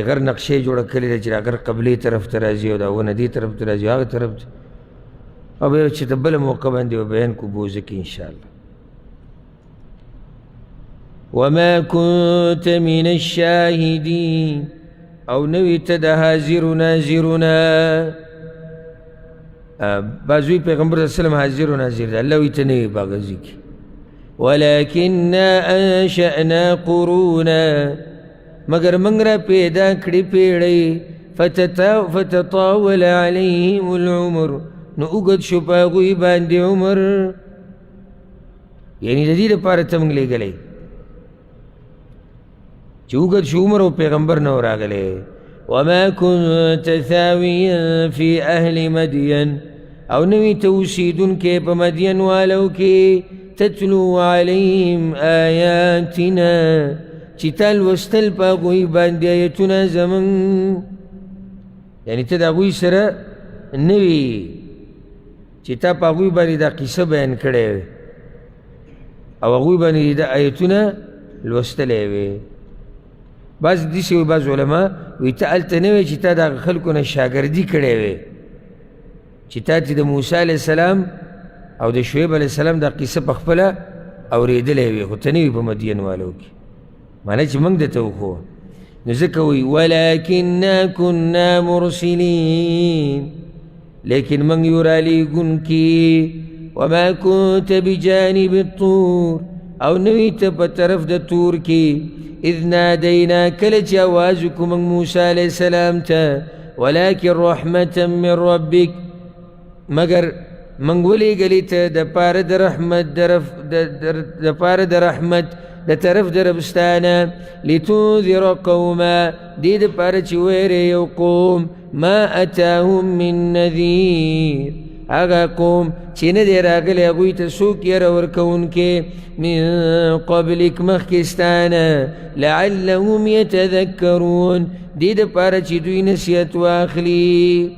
غر نقشې جوړه کړې ده چې دا غر قبلې طرف ته راځي او دا ونه دې طرف ته راځي هغه طرف ته، او بیا چې د بله موقع باندې به بیان کړو بوزه کې انشاءالله. وما كنت من الشاهدين، او نه وې ته د حاضرو ناظرونه. بعضوی پیغمبر صلی الله علیه وسلم حاضر و ناظر ده، الله وی ته نه وې په هغه ځای کې. ولكننا أنشأنا قرونا، مګر موږ را پیدا کړې پېړۍ. فتطاول عليهم العمر، نو اوږد شو په هغوی باندې عمر. یعنی د دې لپاره ته موږ لېږلی چې اوږد شو عمر او پیغمبر نه راغلی. وما كنت ثاويا في اهل مدين، او نوی ته اوسېدونکی په مدین والو کې، تتلو علیهم آیاتنا، چې تا لوستل په هغوی باندې آیتونه زموږ. یعنې ته د هغوی سره نه وې چې تا په هغوی باندې دا قصه بیان کړې وې او هغوی باندې دا آیتونه لوستلی وې. بعض داسې وایي، بعض علما وایي ته هلته نه وې چې تا د هغه خلکو نه شاګردي کړې وې، چې تا چې د موسی علیه السلام او د شعیب علیه السلام دا قصه په خپله اورېدلی وې، خو ته نه وې په مدین والو کې، معنی چې موږ درته وښوه. نو ځکه وایي ولکنا کنا مرسلین، لیکن موږ یو رالیږونکي. وما كنت بجانب الطور، او نه وې ته په طرف د تور کې، اذ نادینا، کله چې اواز وکړو موږ موسی علیه السلام ته، ولكن رحمة من ربک، مګر موږ ولېږلې ته د پاره د رحمت، د پاره د رحمت د طرف د رب ستا نه، لتنذر قوما، دې دپاره چې ویرې یو قوم، ما اتاهم من نذیر، هغه قوم چې نه دی راغلی هغوی ته څوک یره ورکوونکی، من قبلک، مخکې ستا نه، لعلهم یتذکرون، دې دپاره چې دوی نصیحت واخلي.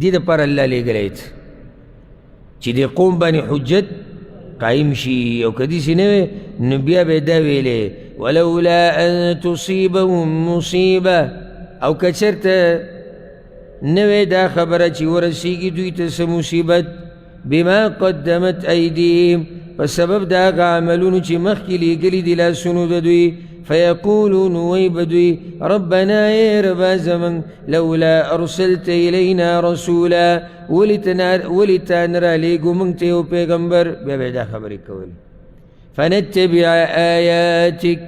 دې دپاره الله لېږلی ته چې دې قوم باندې حجت قایم شي، او که داسې نه وي نو بیا به یې دا ویلې ولولا ان تصیبهم مصیبه، او که چېرته نه وی دا خبره چې ورسیږي دوی ته څه مصیبت، بما قدمت ایدیهم، په سبب د هغه عملونو چې مخکې لیږلي دي لاسونو د دوی، فیقولو، نو وایي به دوی ربنا، ای ربا زموږ، لولا ارسلت الینا رسولا، ولې تا نه رالیږو موږ ته یو پیغمبر. بیا به یې دا خبرې کولې، فنتبع آیاتک،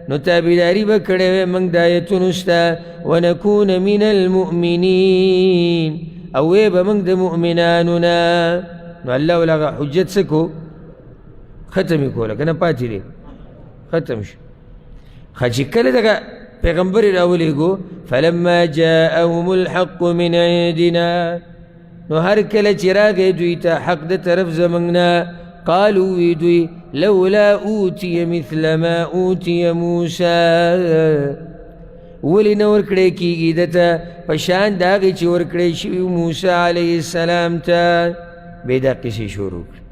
نو تابعداري به کړې وی موږ د آیتونو ستا، ونکون من المؤمنین، او وی به موږ د مؤمنانو نه. نو الله وله هغه حجت څه کو؟ ختم یې کوله که نه پاتې دی، ختم شو. ښه چې کله دغه پیغمبر یې راولېږو، فلما جاءهم الحق من عندنا، نو هر کله چې راغی دوی ته حق د طرف زموږ نه، قالو، وی دوی لولا اوتی مثل ما اوتی موسی، ولې نه ورکړی کېږي ده ته په شان د هغې چې ورکړی شوي موسی علیه السلام ته. بیا دا قصې شروع کړې،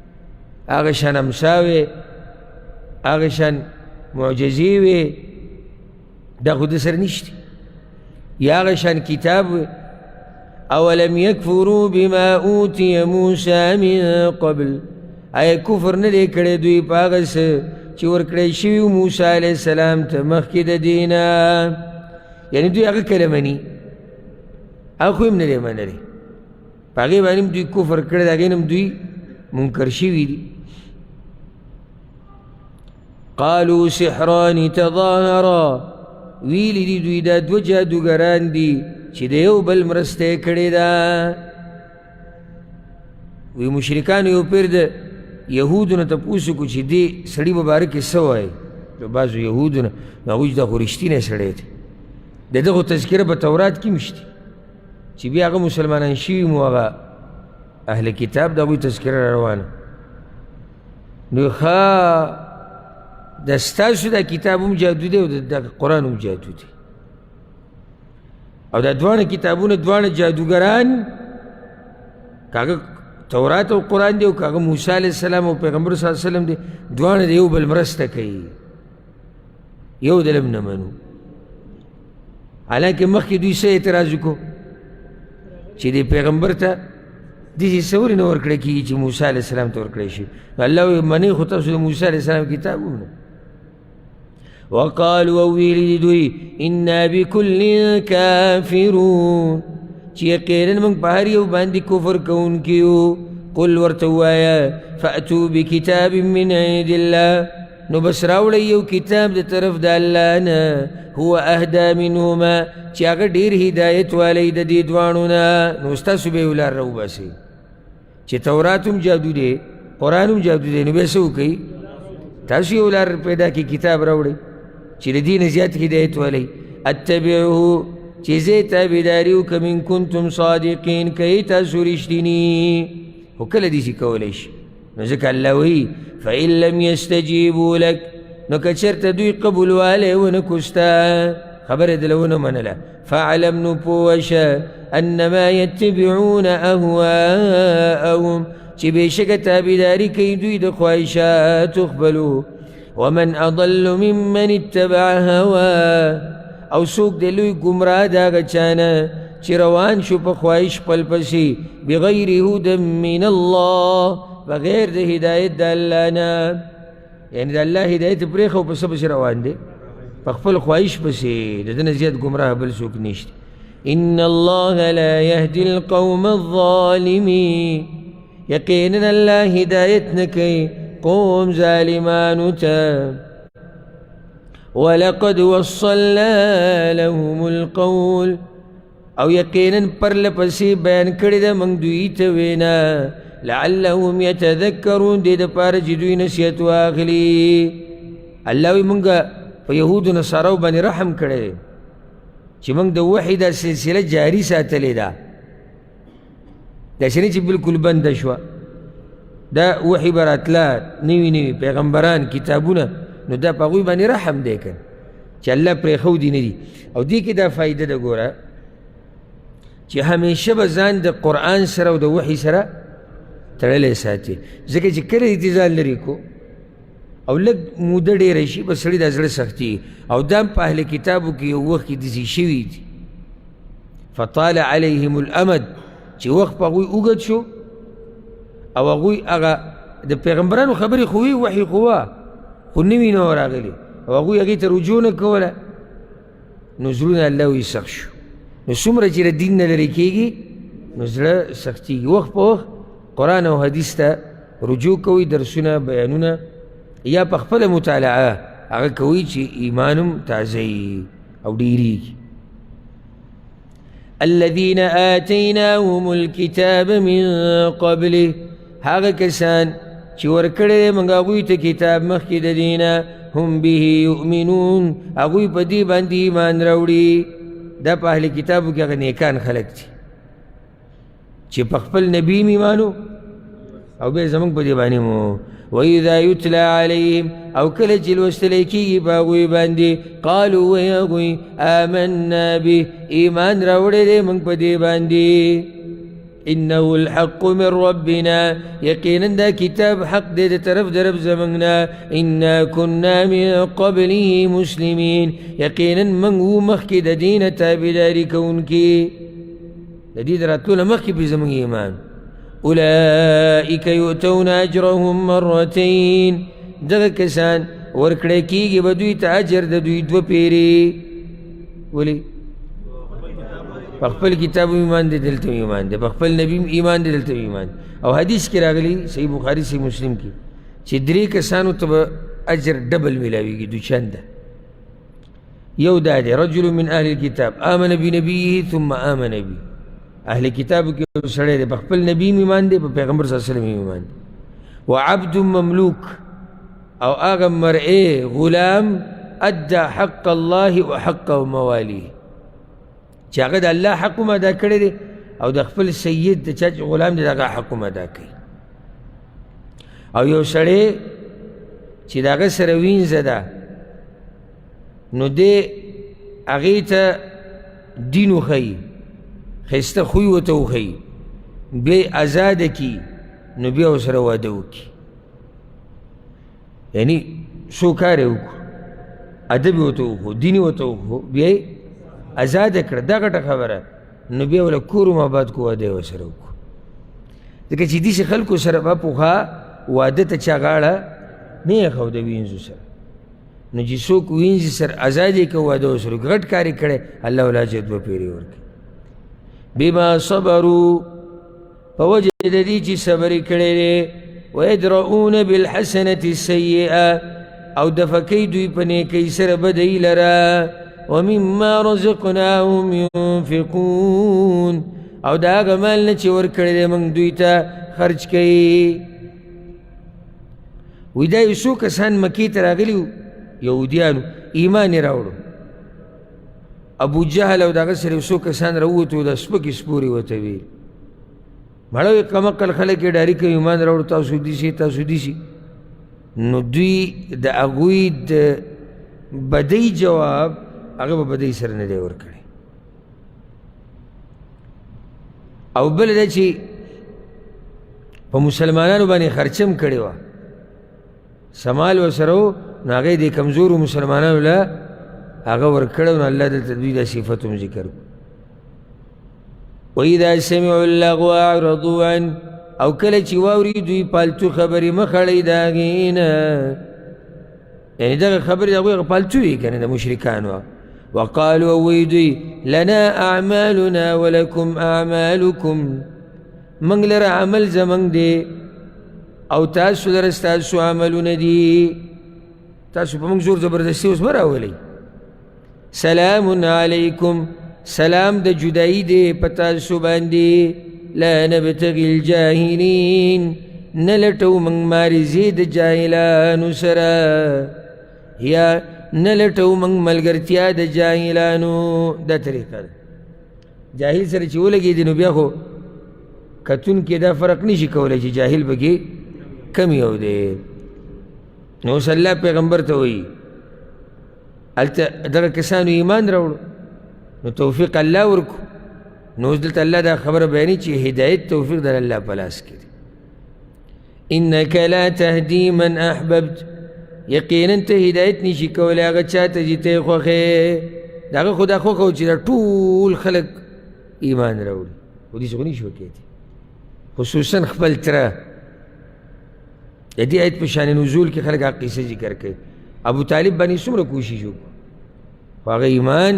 هغه شان امسا وې، هغه شان معجزې وې، دا خو د سره نشته، یا هغه شان کتاب وې. اولم یکفروا بما اوتی موسی من قبل، آیا کفر نه دی کړی دوی په هغه څه چې ورکړی شوي موسی علیه السلام ته مخکې د دې نه؟ یعنې دوی هغه کله مني، هغه خو یې هم نه دی منلی، په هغې باندې هم دوی کفر کړی، د هغې نه هم دوی منکر شوي دي. قالو سحران تظاهرا، ویلي دي دوی دا دوه جادوګران دي چې د یو بل مرسته یې کړې ده. وی مشرکانو یو پیر د یهودو نه تپوس وکړو چې دې سړي په باره کې څه وایي؟ د بعضو یهودو نه، نو هغوی چې دا خو رښتینی سړی دی، د ده خو تذکره په تورات کې هم شته چې بیا هغه مسلمانان شوي مو هغه اهل کتاب د هغوی تذکره را روانه. نو ښه د ستاسو دا کتاب هم جادو دی او د قرآن هم جادو دی، او دا دواړه کتابونه دواړه جادوګران، که هغه تورات او قرآن دی او که هغه موسی علیه السلام او پیغمبر صلی الله علیه وسلم دی، دواړه د یو بل مرسته کوي، یو دل هم نه منو. حالانکه مخکې دوی څه اعتراض وکړو چې دې پیغمبر ته داسې څه ولې نه ورکړی کېږي چې موسی علیه السلام ته ورکړی شي؟ نو الله وایي منئ خو تاسو د موسی علیه السلام کتاب هم نه. وقالوا او ویلي دي دوی انا بکل کافرون، چې یقینا موږ په هر یو باندې کفر کوونکي یو. قل، ورته ووایه فأتو بکتاب من عند الله، نو بس راوړئ یو کتاب د طرف د الله نه، هو اهدا منهما، چې هغه ډېر هدایت والی د دې دواړو نه. نو ستاسو به یو لار راوباسئ چې تورات هم جادو دی، قرآن هم جادو دی، نو بیا څه وکړئ؟ تاسو یو لار پیدا کړئ، کتاب راوړئ چې د دې نه زیات هدایت والی. اتبعه چې زه یې تابعداري وکړم ان کنتم صادقین، که یې تاسو رښتیني. خو کله داسې کولی شي؟ نو ځکه الله وایي فإن لم یستجیبوا لک، نو که چېرته دوی قبولوالی ونه کړو ستا خبره دله ونه منله، فاعلم نو پوه شه انما یتبعون اهواءهم، چې بېشکه تابعداري کوي دوی د خواهشاتو خپلو. ومن اضل ممن اتبع هواه، او څوک د لوی ګمراه د هغه چا نه چې روان شو په خواهش خپل پسې، بغیر هدى من الله، بغیر د هدایت د الله نه. یعنې د الله هدایت پرېښی او په څه پسې روان دی؟ په خپل خواهش پسې. د ده نه زیات ګمراه بل څوک نشته. ان الله لا يهدي القوم الظالمين، یقینا الله هدایت نه کوي قوم ظالمانو ته. ولقد وصلنا لهم القول، او یقینا پرله پسې بیان کړې ده موږ دوی ته وینا، لعلهم یتذکرون، دې دپاره چې دوی نصیحت واخلي. الله وایي موږ په یهودو نصاراو باندې رحم کړی دی چې موږ د وحي دا سلسله جاري ساتلې ده، داسې نه چې بالکل بنده شوه. دا وحي به راتله، نوي نوي پیغمبران، کتابونه، نو دا په هغوی باندې رحم دی که چې الله پرېښودي نه دي. او دې کې دا فایده ده ګوره چې همیشه به ځان د قرآن سره او د وحي سره تړلی ساتي، ځکه چې کله دې ځان لرې کو او لږ موده ډېره شي به سړي دا زړه سختي. او دا هم په اهل کتابو کې یو وخت کې داسې شوي دي، فطال علیهم الامد، چې وخت په هغوی اوږد شو او هغوی هغه د پیغمبرانو خبرې خو وي، وحي خو وه، خو نوي نه وه راغلي، او هغوی هغې ته رجوع نه کوله، نو زړونه الله وایي سخت شو. نو څومره چې د دین نه لرې کېږي نو زړه سختېږي. وخت په وخت قرآن او حدیث ته رجوع کوئ، درسونه، بیانونه، یا په خپله مطالعه هغه کوئ چې ایمان هم تازه وي او ډېرېږي. الذين آتيناهم الكتاب من قبله، هغه کسان چې ورکړی دی موږ هغوی ته کتاب مخکې د دې نه، هم به یؤمنون، هغوی په دې باندې ایمان راوړي. دا په اهل کتابو کې هغه نیکان خلک دي چې په خپل نبي هم ایمان او بیا زموږ په دې باندې مو. وإذا يتلى عليهم، او کله چې لوستلی کېږي په هغوی باندې، قالو وایي هغوی آمنا به، ایمان راوړی دی موږ په دې باندې، انه الحق من ربنا، یقینا دا کتاب حق دی د طرف د رب زموږ نه، انا كنا من قبله مسلمین، یقینا موږ وو مخکې د دې نه تابعداري کوونکي، د دې د راتلو نه مخکې پرې زموږ ایمان. اولئک یؤتون اجرهم مرتین، دغه کسان ورکړی کېږي به دوی ته اجر د دوی دوه پیرې. ولې؟ په خپل کتاب ایمان دی، دلته ایمان دی، په خپل نبي ایمان دی، دلته ایمان دی. او حدیث کې راغلي صحیح بخاري صحیح مسلم کې چې درې کسانو ته به اجر ډبل میلاویږي، دوچنده. یو دا دی رجل من اهل الكتاب آمن بنبیه ثم آمن به، اهل کتاب کې یو سړی دی په خپل نبي ایمان دی، په پیغمبر صلی الله علیه وسلم ایمان دی. وعبد مملوک، او هغه مرئ غلام ادى حق الله وحق موالیه، چې هغه د الله حق هم ادا کړی دی او د خپل سید د چا چې غلام دی د هغه حق هم ادا کوي. او یو سړی چې د هغه سره وینځه ده نو دی هغې ته دین وښیي، ښایسته خوی ورته وښیي، بیا یې ازاده کړي، نو بیا ورسره واده وکړي. یعنی څو کار یې وکړو، ادب یې ورته وښو، دین یې ورته وښو، بیا یې ازاده کړه، دا غټه خبره، نو بیا ورله کور هم اباد کړو، واده یې ورسره وکړو. ځکه چې داسې خلکو سره به پخوا واده ته چا غاړه نه ایښوده وینځو سره، نو چې څوک وینځي سره ازاد یې که واده ورسره وکړي، غټ کار یې کړی، الله ورله اجر دوه پېرې ورکړي. بما صبرو، په وجه د دې چې صبر یې کړی دی، ویدرؤون بالحسنة السیئة، او دفع کوي دوی په نیکۍ سره بدۍ لره، ومما رزقناهم ينفقون، او د هغه مال نه چې ورکړی دی موږ دوی ته خرج کوي. وایي دا یو څو کسان مکې ته راغلي وو، یهودیانو، ایمان یې راوړو. ابو جهل او د هغه سره یو څو کسان راووتو، دا سپکې سپورې ورته ویل، مړه وي کمعقل خلک یې ډاري کوي، ایمان راوړو تاسو دي تاسو دي شي. نو دوی د هغوی د بدۍ جواب هغه به بدۍ سره نه دی ورکړی. او بله دا چې په مسلمانانو باندې خرچه هم کړې وه، سمال ورسره و، نو هغه یې د کمزورو مسلمانانو له هغه ورکړی، نو الله دلته دوی دا صفت هم ذکر کړو. وإذا سمعوا اللغو أعرضوا عنه، او کله چې واوري دوی پالتو خبرې مه خړئ د هغې نه، یعنې دغه خبرې د هغوی هغه پالتو وي که نه د مشرکانو. وقالوا او وایي دوی لنا اعمالنا ولکم اعمالکم، موږ لره عمل زموږ دی او تاسو لره ستاسو عملونه دي، تاسو په موږ زور زبردستي اوس مه راولئ. سلام علیکم، سلام د جدایي دی په تاسو باندې. لا نبتغي الجاهلین، نه لټو موږ مارزې د جاهلانو سره، یا نه لټو موږ ملګرتیا د جاهلانو. دا طریقه ده، جاهل سره چې ولګېدي نو بیا خو کتونکي دا فرق نشي کولی چې جاهل پکې کم یو دی. نو اوس الله پیغمبر ته وایي هلته دغه کسانو ایمان راوړو، نو توفیق الله ورکو. نو اوس دلته الله دا خبره بیانوي چې هدایت توفیق د الله په لاس کې دی. انک لا تهدي من احببت، یقینا ته هدایت نشي کولی هغه چا ته چې ته یې خوښې. د هغه خو دا خوښه وه چې دا ټول خلک ایمان راوړي، خو داسې خو نشي کېدی، خصوصا خپل تره. د دې آیت په شان نزول کې خلک هغه قصه ذکر کوي. ابو طالب باندې څومره کوشش وکړو، خو هغه ایمان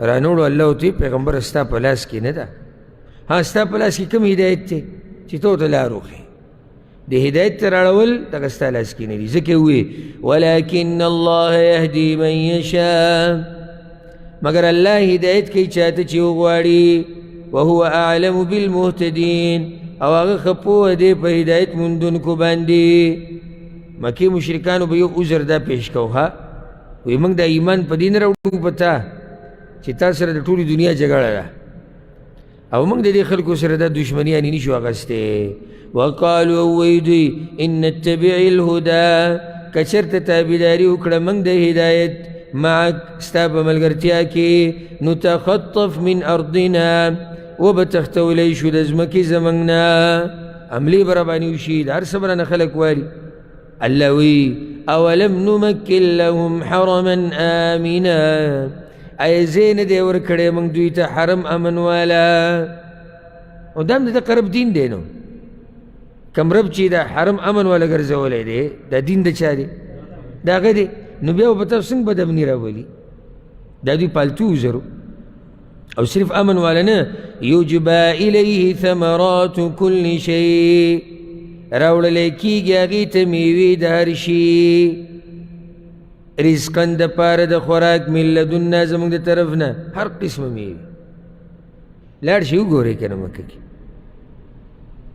رانوړو. الله ورته وایي پیغمبر ستا په لاس کې نه ده، ها ستا په لاس کې کوم هدایت دی چې ته ورته لار وښیې، د هدایت ته راړول دغه ستا لاس کې نه دي. ځکه ووایي ولکن الله یهدي من یشاء، مګر الله هدایت کوي چاته چې وغواړي. وهو اعلم بالمهتدین، او هغه ښه پوه دی په هدایت موندونکو باندې. مکې مشرکانو به یو عذر دا پیش کو، ها وایي موږ دا ایمان په دې نه راوړو په تا چې تا سره د ټولې دنیا جګړه ده، او موږ د دې خلکو سره دا دښمنیانې نشو اخیستی. وقالو او وایي دوی ان نتبع الهدی، که چېرته تابعداري وکړه موږ د هدایت معک ستا په ملګرتیا کې، نتخطف من ارضنا، وبه تښتولی شو د ځمکې زموږ نه، حملې به راباندې وشي، د هر څه به رانه خلک والي. الله وایي اولم نمکن لهم حرما آمنا، ایا ځای نه دی ورکړی موږ دوی ته حرم امن والا؟ او دا هم د دغه رب دین دی. نو کوم رب چې دا حرم امن والا ګرځولی دی، دا دین د چا دی؟ د هغه دی. نو بیا به تاسو څنګه بدامني راولي؟ دا دوی پالتو عذر او صرف امن والا نه، یجبا الیه ثمرات کل شی، راوړلی کېږي هغې ته میوې د هر شي، رزقا دپاره د خوراک من لدنا زموږ د طرف نه، هر قسمه میوې. لاړ شي وګورئ که نه مکه کې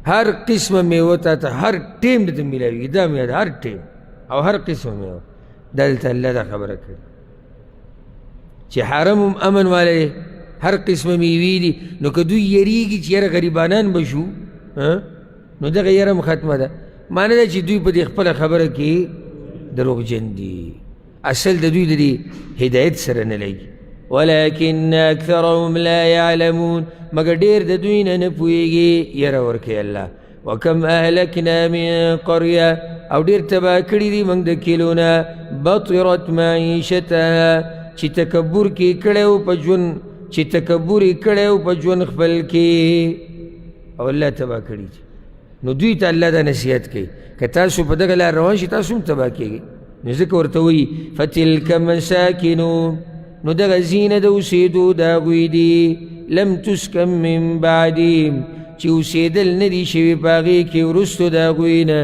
هر قسمه میوه تا ته هر ټیم درته میلاویږي، دا میوه ده هر ټیم او هر قسمه میوه. دلته الله دا خبره کړې چې حرم هم امن والی دی، هر قسمه میوې دي. نو که دوی یریږي چې یاره غریبانان به شو، نو دغه یره هم ختمه ده. معنی دا چې دوی په دې خپله خبره کې دروغجن دي، اصل د دوی د دې هدایت سره نه لګي. ولكن اکثرهم لا يعلمون، مګر ډېر د دوی نه نه پوهېږي. یره ورکوي الله. وکم اهلکنا من قریه، او ډېر تباه کړي دي موږ د کلو نه، بطرت معیشتها، چې تکبر کې کړی و په ژوند، چې تکبر یې کړی و په ژوند خپل کې، او الله تباه کړي دي. نو دوی ته الله دا نصیحت کوي که تاسو په دغه لار روان شئ تاسو هم تباه کېږئ. نو ځکه ورته وایي فتلک مساکنو، نو دغه ځینه د اوسېدو د هغوی دي، لم تسکن من بعدهم، چې اوسېدل نه دي شوي په هغې کې وروستو د هغوی نه،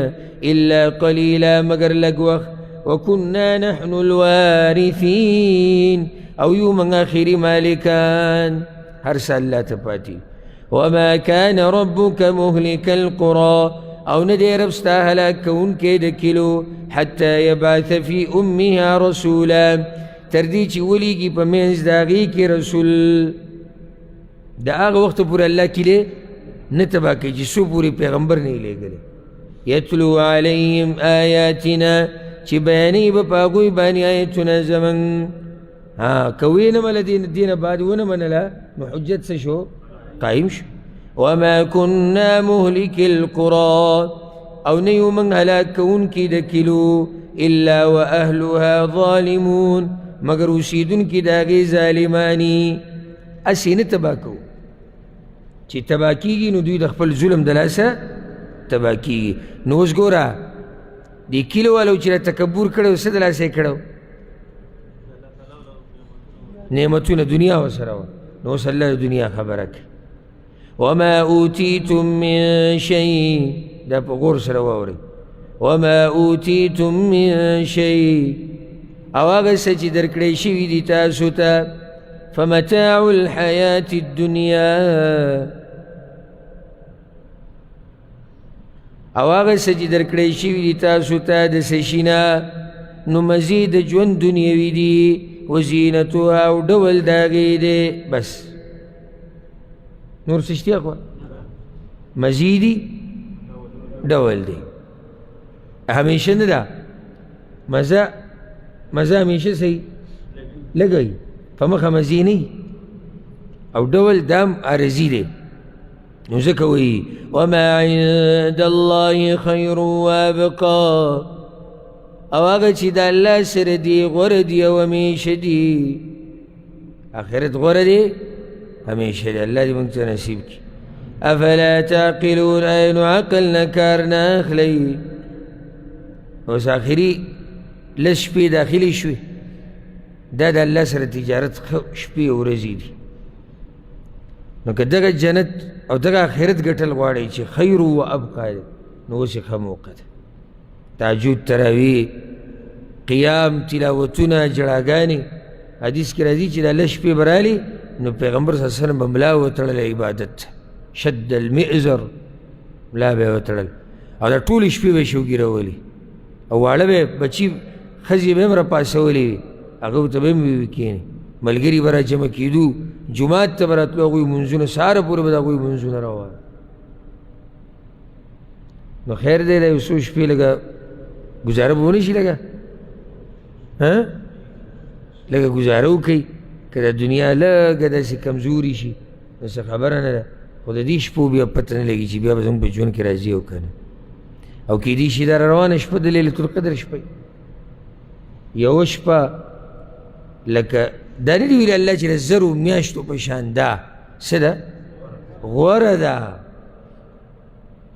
الا قلیلا، مګر لږ وخت. وکنا نحن الوارثین، او یو موږ آخري مالکان، هر څه الله ته پاتې. وما كان ربك مهلك القرى، او نه دی رب ستا هلاک کوونکی د کلو، حتی یبعث فی امها رسولا، تر دې چې ولیږي په منځ د هغې کې رسول. د هغه وخته پورې الله کلی نه تباه کوي چې څو پورې پیغمبر نه یې لېږلی. یتلو علیهم آیاتنا، چې بیانوي به په هغوی باندې آیتونه زموږ. ها که ویې نه منله دې نه بعد ونه منله نو حجت څه شو؟ قایم شو. وما كنا مهلك القرى، او نه یو موږ هلاک کوونکي د کلو، الا واهلها ظالمون، مګر اوسېدونکي د هغې ظالماني. هسې نه تباه کوو، چې تباه کېږي نو دوی د خپل ظلم د لاسه تباه کېږي. نو اوس ګوره دې کلو والو چې تکبر کړی څه د لاسه یې کړی؟ نعمتونه دنیا ورسره وه. نو اوس الله د دنیا خبره کوي. وما اوتیتم من شیء، دا په غور سره واورئ. وما اوتیتم من شیء، او هغه څه چې درکړی شوي دي تاسو ته، فمتاع الحیاة الدنیا، او هغه څه چې درکړی شوي دي تاسو ته د څه شي نه، نو مزې د ژوند دنیوي دي، وزینتها، او ډول د هغې دی. بس نور څه شته؟ خو مزې دي، ډول دی، همیشه نه ده. مزه مزه همیشه صحیح لږه په مخه مزې نه، او ډول دام عارضي دی. نو ځکه وایي وما عند الله خیر وابقا، او هغه چې د الله سره دي غوره دي او همیشه دي. آخرت غوره دی، همیشه دی. الله دې موږ ته نصیب کړي. افلا تعقلون، آیا نو عقل نه کار نه اخلئ؟ اوس آخري لس شپې داخلې شوې، دا د الله سره تجارت ښه شپې او ورځې دي. نو که دغه جنت او دغه آخرت ګټل غواړئ چې خیر و ابقا دی، نو اوس یې ښه موقع ده. تهجد، تراویح، قیام، تلاوتونه، ژړاګانې. حدیث کې راځي چې دا لس شپې به رالي نو پیغمبر صلی الله علیه وسلم به ملا وتړله عبادت ته، شد المئزر، ملا به یې وتړل او دا ټولې شپې به یې شوګیرولې، او واړه به بچي ښځې به یې هم راپاڅولې وي، هغه ته به هم وي کښېني، ملګري به راجمع کېدو، جومات ته به راتلو، هغوی لمونځونه سهاره پورې به د هغوی لمونځونه روان. نو خیر دی، دا یو څو شپې لږه ګزاره به ونه شي، لږه ها لږه ګزاره وکړئ، که د دنیا لږه داسې کمزوري شي نو څه خبره نه ده، خو د دې شپو بیا پته نه لګي چې بیا به زموږ په ژوند کې راځي او که نه. او کیدای شي دا روانه شپه د لیلة القدر شپه وي. یوه شپه لکه دا نه دي ویلي الله چې د زرو میاشتو په شان ده، څه ده؟ غوره ده،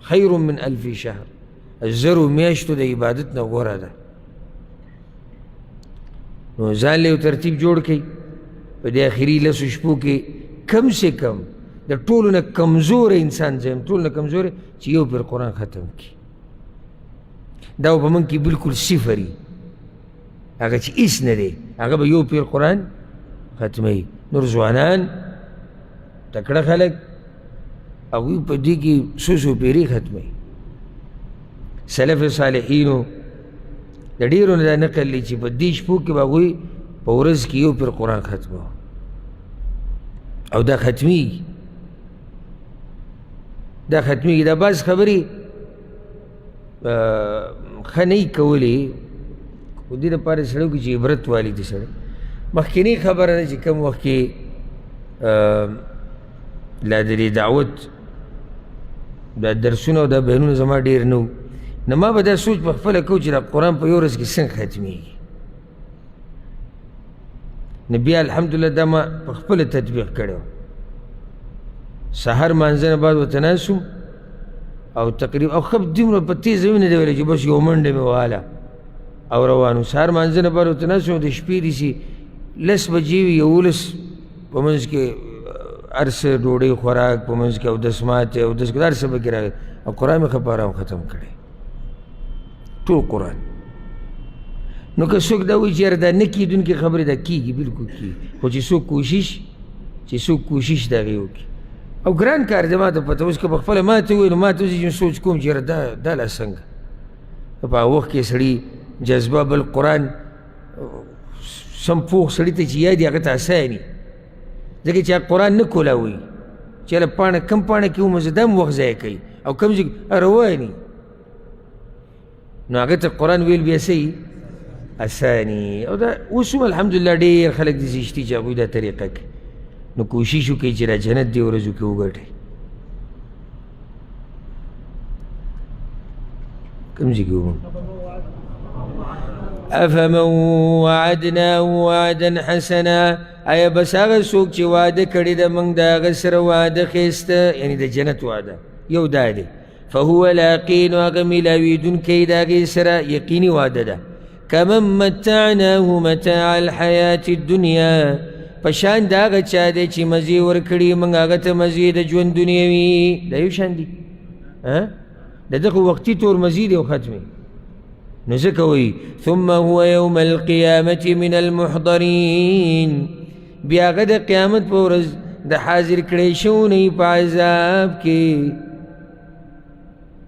خیر من الف شهر، زرو میاشتو د عبادت نه غوره ده. نو ځان له یو ترتیب جوړ کړئ په دې اخري لسو شپو کې، کم سه کم د ټولو نه کمزوری انسان زه یم، ټولو نه کمزوری چې یو پر قرآن ختم کړي. دا په موږ کې بالکل صفر وي، هغه چې هېڅ نه دی هغه به یو پیر قرآن ختموي. نور ځوانان تکړه خلک هغوی په دې کې څو څو پیرې ختموي. سلف صالحینو د ډېرو نه دا نقل دی چې په دې شپو کې به هغوی په ورځ کې یو پیر قرآن ختموه، او دا ختمیږي، دا ختمیږي. دا بعض خبرې ښه نه یې کولې، خو دې دپاره سړی وکړي چې عبرت والي دي سړی. مخکینۍ خبره ده چې کوم وخت کې لا د دې دعوت دا درسونه او دا بیانونه زما ډېر نه وو، نو ما به دا سوچ په خپله کوو چې دا قرآن په یو ورځ کې څنګه ختمیږي. نو بیا الحمدلله دا ما په خپله تطبیق کړی و. سهار مانځه نه بعد ورته ناست وم او تقریبا او ښه دومره په تېزه مې نه دی ویلی چې بس یو منډه مې وهله او روان وم. سهار مانځه نه بعد ورته ناست وم، د شپې داسې لس بجې وي، 11 په منځ کې هر څه ډوډۍ خوراک په منځ کې اودس ماتې اودس هر څه پکې راغی، او قرآن مې ښه په ارام ختم کړی، ټول قرآن. نو که څوک دا وایي چې یاره دا نه کېدونکې خبرې، دا کېږي، بالکل کېږي، خو چې څوک کوشش، چې څوک کوشش د هغې وکړي. او ګران کار دی، ما ته پته اوس که په خپله ما ته ووایي نو ما ته اوس چې سوچ کوم چې یاره دا لا څنګه. په هغه وخت کې سړي جذبه، بل قرآن سم پوخ سړي ته چې یاد هغه ته اساني، ځکه چې قرآن نه کولاوي چې هله پاڼه کم پاڼه کې ومزه دا هم وخت ضایع کوي او کم ځای رواني، نو هغه ته قرآن ویل بیا څه اساني. او دا اوس هم الحمدلله ډېر خلک داسې شتي چې هغوی دا طریقه کوي. نو کوشش وکړئ چې دا جنت دې ورځو کې وګټئ. کوم ځای کې ومو؟ افمن وعدناه وعدا حسنا، آیا بس هغه څوک چې وعده کړې ده موږ د هغه سره وعده ښایسته، یعنې د جنت وعده یو دا دی، فهو لاقی، نو هغه میلاوېدونکی د هغې سره یقیني وعده ده. کمن متعناه متاع الحیات الدنیا، په شان د هغه چا دی چې مزې ورکړي موږ هغه ته مزې د ژوند دنیوي. دا یو شان دي، د دغه وقتي تور مزې دی او ختمې. نو ځکه وایي ثم هو یوم القیامة من المحضرین، بیا هغه د قیامت په ورځ د حاضر کړی شوو نه په عذاب کې.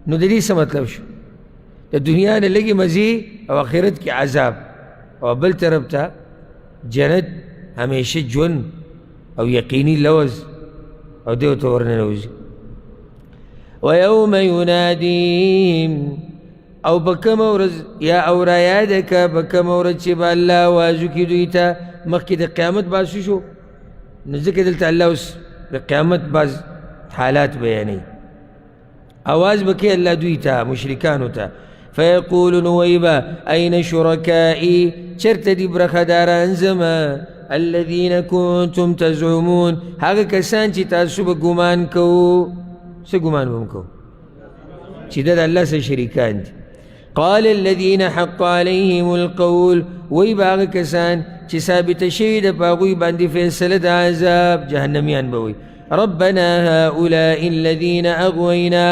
نو د دې څه مطلب شو؟ د دنیا نه لږې مزې او آخرت کې عذاب، او بل طرف ته جنت همیشه ژوند او یقیني لوز او دی ورته ورننوځي. ویوم ینادیهم، او په کومه ورځ یا او رایاده که په کومه ورځ چې به الله اواز وکړي دوی ته. مخکې د قیامت بحث شو، نو ځکه دلته الله اوس د قیامت بعض حالات بیانوي. اواز به کوي الله دوی ته، مشرکانو ته، فیقولون وایي به این شرکائي، چېرته دي برخهداران زما، الذین کنتم تزعمون، هغه کسان چې تاسو به ګمان کوو. څه ګمان به هم کوو؟ چې دا د الله سره شریکان دي. قال الذين حق عليهم القول، وایي به هغه کسان چې ثابته شوې ده په هغوی باندې فیصله د عذاب، جهنمیان به وایي ربنا هؤلاء الذين اغوینا،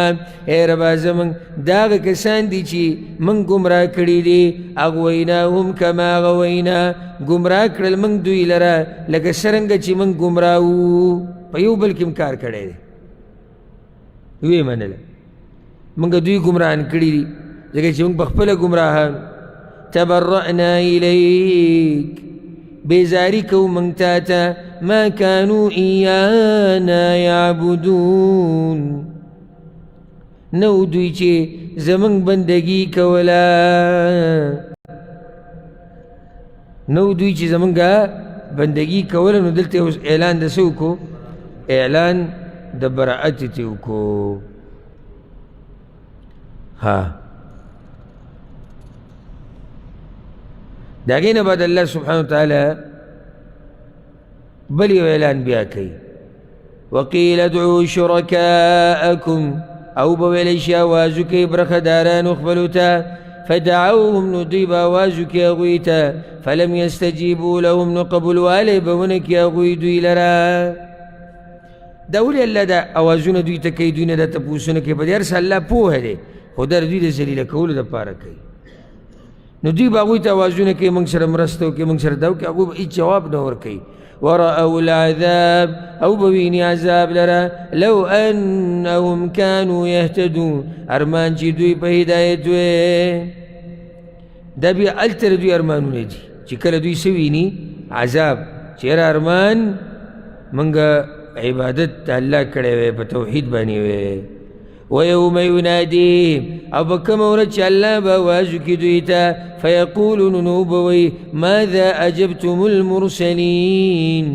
ای ربا زموږ دا هغه کسان دي چې موږ ګمراه کړي دي، اغویناهم کما غوینا، ګمراه کړل موږ دوی لره لکه څرنګه چې موږ ګمراه وو. په یو بل کې هم کار کړی دی، ویې منله موږ دوی ګمراهان کړي دي ځکه چې موږ په خپله ګمراهان. تبرأنا الیک، بیزاری کوو موږ تا ته، ما کانو ایانا یعبدون، نه دوی چې زموږ بندګي کوله، نه دوی چې زموږ بندګي کوله. نو دلته اوس اعلان د څه وکړو؟ اعلان د برائت ته وکړو. ها د هغې نه بعد الله سبحانه وتعالی بل یو اعلان بیا کوي، وقیل ادعو شرکاءکم، او به ویلی شي اواز وکړئ برخهدارانو خپلو ته، فدعوهم، نو دوی به اواز وکړي هغوی ته، فلم یستجیبو لهم، نو قبولوالی به ونه کړي هغوی دوی لره. دا ولې الله دا اوازونه دوی ته کوي، دوی نه دا تپوسونه کوي؟ په دې هر څه الله پوهه دی، خو دا دوی د ذلیله کولو دپاره کوي. نو دوی به هغوی ته اوازونه کوي موږ سره مرسته وکړي، موږ سره دا وکړي، هغوی به هېڅ جواب نه ورکوي. ورأوا العذاب، او به ویني عذاب لره، لو انهم كانوا يهتدون، ارمان چې دوی په هدایت وی. دا بیا هلته د دوی ارمانونه دي چې کله دوی څه ویني؟ عذاب، چې یاره ارمان موږ عبادت د الله کړی وی، په توحید باندې وی. ویوم ینادیهم، او په کومه ورځ چې الله به اواز وکړي دوی ته، فیقولون، نو به وایي ماذا اجبتم المرسلین،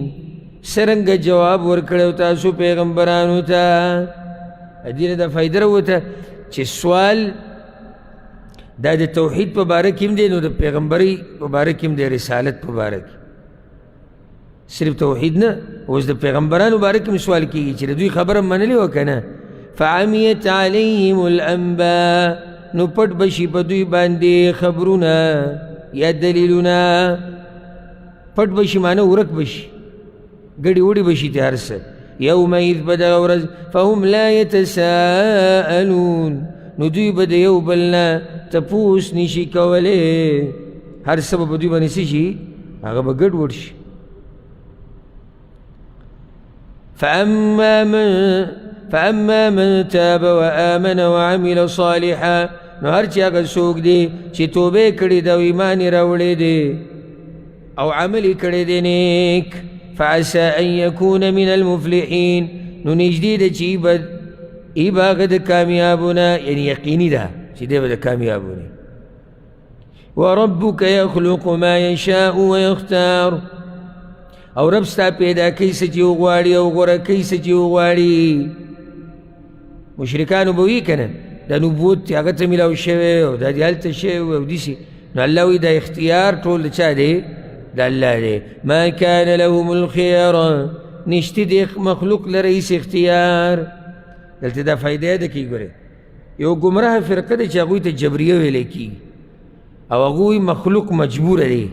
څرنګه جواب ورکړی تاسو پیغمبرانو ته. دې نه دا فایده راووته چې سوال دا د توحید په باره کې هم دی، نو د پیغمبرۍ په باره کې هم دی، رسالت په باره کې. صرف توحید نه، اوس د پیغمبرانو باره کې هم سوال کېږي چې د دوی خبره منلې وه که نه. فعمیت علیهم الانباء، نو پټ به شي په دوی باندې خبرونه یا دلیلونه، پټ به شي معنی ورک به شي، ګډې وډې به شي ته هر څه. یومئذ، په دغه ورځ، فهم لا یتساءلون، نو دوی به د یو بل نه تپوس نشي کولی، هر څه به په دوی باندې څه شي، هغه به ګډ وډ شي. فأما من تاب وآمن وعمل صالحا، نو هر چې هغه څوک دی چې توبه کړې ده او ایمان یې راوړی دی، او عمل یې کړی دی نیک، فعسى ان یکون من المفلحین، نو نږدې ده چې ای به هغه د کامیابونه، یعنی یقیني ده چې دی به د کامیابونه. وربک یخلق ما یشاء ویختار، او رب ستا پیدا کوي څه چې وغواړي او غوره کوي څه چې وغواړي. مشرکانو به وایي که نه دا نبوت دی هغه ته میلاو شوی او دا دې هلته شوی او داسې. نو الله وایي دا اختیار ټول د چا دی؟ د الله دی. ما کان لهم الخیار، نشته د مخلوق لره هېڅ اختیار. دلته دا فایده ده کې ګورې یو ګمراه فرقه ده چې هغوی ته جبریه ویلی کېږي، او هغوی مخلوق مجبوره دی.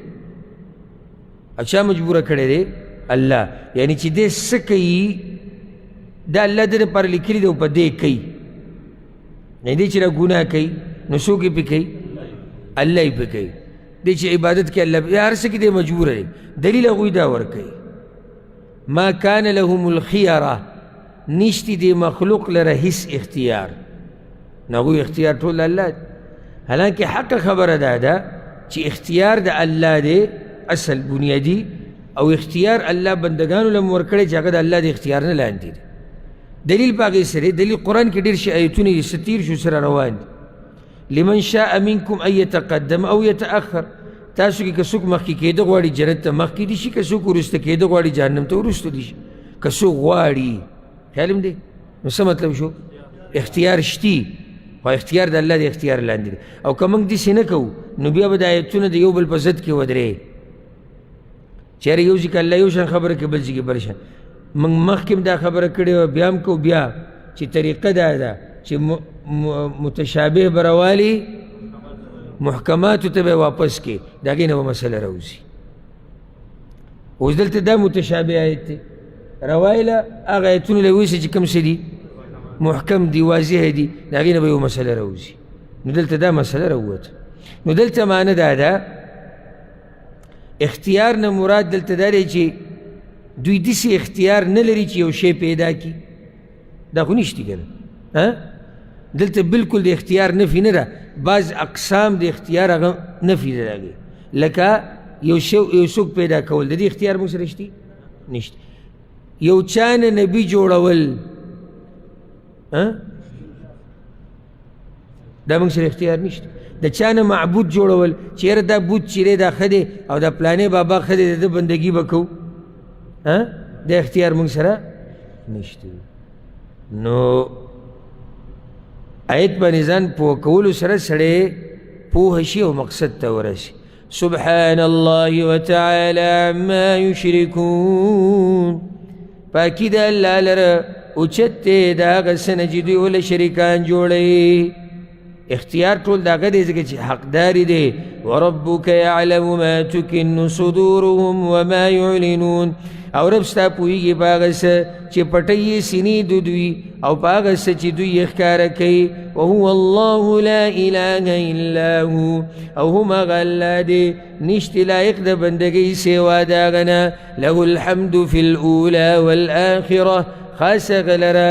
او چا مجبوره کړی دی؟ الله. یعنی چې دی څه کوي دا الله د دې لپاره لیکلي دی او په دې کوي. یعنی دی چې دا ګناه کوي نو څوک یې پرې کوي؟ الله یې پرې کوي. دی چې عبادت کوي الله پرې، هر څه کې دی مجبوره دی. دلیل هغوی دا ورکوي، ما کان لهم الخیره، نشتي دې مخلوق لره هیڅ اختیار. نو هغوی اختیار ټول الله دی. حالانکه حق خبره دا ده چې اختیار د الله دی اصل بنیادي، او اختیار الله بندګانو له ورکړی چې هغه د الله د اختیار نه لاندې دی. دلیل په هغې سره دلیل قرآن کې ډېر شي ایتونه دي، څه تېر شو سره روان دي. لمن شاء منکم ان یتقدم او یتأخر، تاسو کې که څوک مخکې کېده غواړي جنت ته مخکې دي شي، که څوک وروسته کېده غواړي جهنم ته وروسته دي شي، که څوک غواړي. خیال هم دی؟ نو څه مطلب شو؟ اختیار شتي، خو اختیار د الله د اختیار لاندې دی. او که موږ داسې نه کوو نو بیا به د ایتونه د یو بل په ضد کې ودرې، چېرې یو ځای کې الله یو شان خبره کوي بل ځای کې بل شان. موږ مخکې هم دا خبره کړې وه، بیا هم کوو، بیا چې طریقه دا ده چې متشابه به راوالي محکماتو ته به واپس کړي، د هغې نه به مسله راوځي. اوس دلته دا متشابه آیت دی، روایله هغه آیتونه له ویسي چې کوم څه دي محکم دي واضح دي، د هغې نه به یو مسله راوځي. نو دلته دا مسله راووته. نو دلته معنی دا ده اختیار نه مراد دلته دا دی چې دوی داسې اختیار نه لري چې یو شی پیدا کړي، دا خو نشتي که نه. دلته بالکل د اختیار نفي نه ده، بعض اقسام د اختیار هغه نفي ده د هغې، لکه یو شی یو څوک پیدا کول د دې اختیار موږ سره شتي؟ نشته. یو چا نه نبي جوړول دا موږ سره اختیار نشته. د چا نه معبود جوړول چې یاره دا بت چې دی دا ښه دی او دا پلانې بابا ښه دی د ده بندګي به کوو، دا اختیار موږ سره نشته. نو آیت باندې ځان پوه کولو سره سړی پوه شي او مقصد ته ورسي. سبحان الله وتعالی عما یشرکون، پاکي د الله لره اوچت دی د هغه څه نه چې دوی وله شریکان جوړوي. اختیار ټول د هغه دی ځکه چې حقداري دی. وربک یعلم ما تکن صدورهم وما یعلنون، او رب ستا پوهېږي په هغه څه چې پټوي یې سینې د دوی او په هغه څه چې دوی یې ښکاره کوي. وهو الله لا اله الا هو، او هم هغه الله دی نشته لایق د بندګۍ سوا د هغه نه. له الحمد فی الاولی والآخرة، خاص هغه لره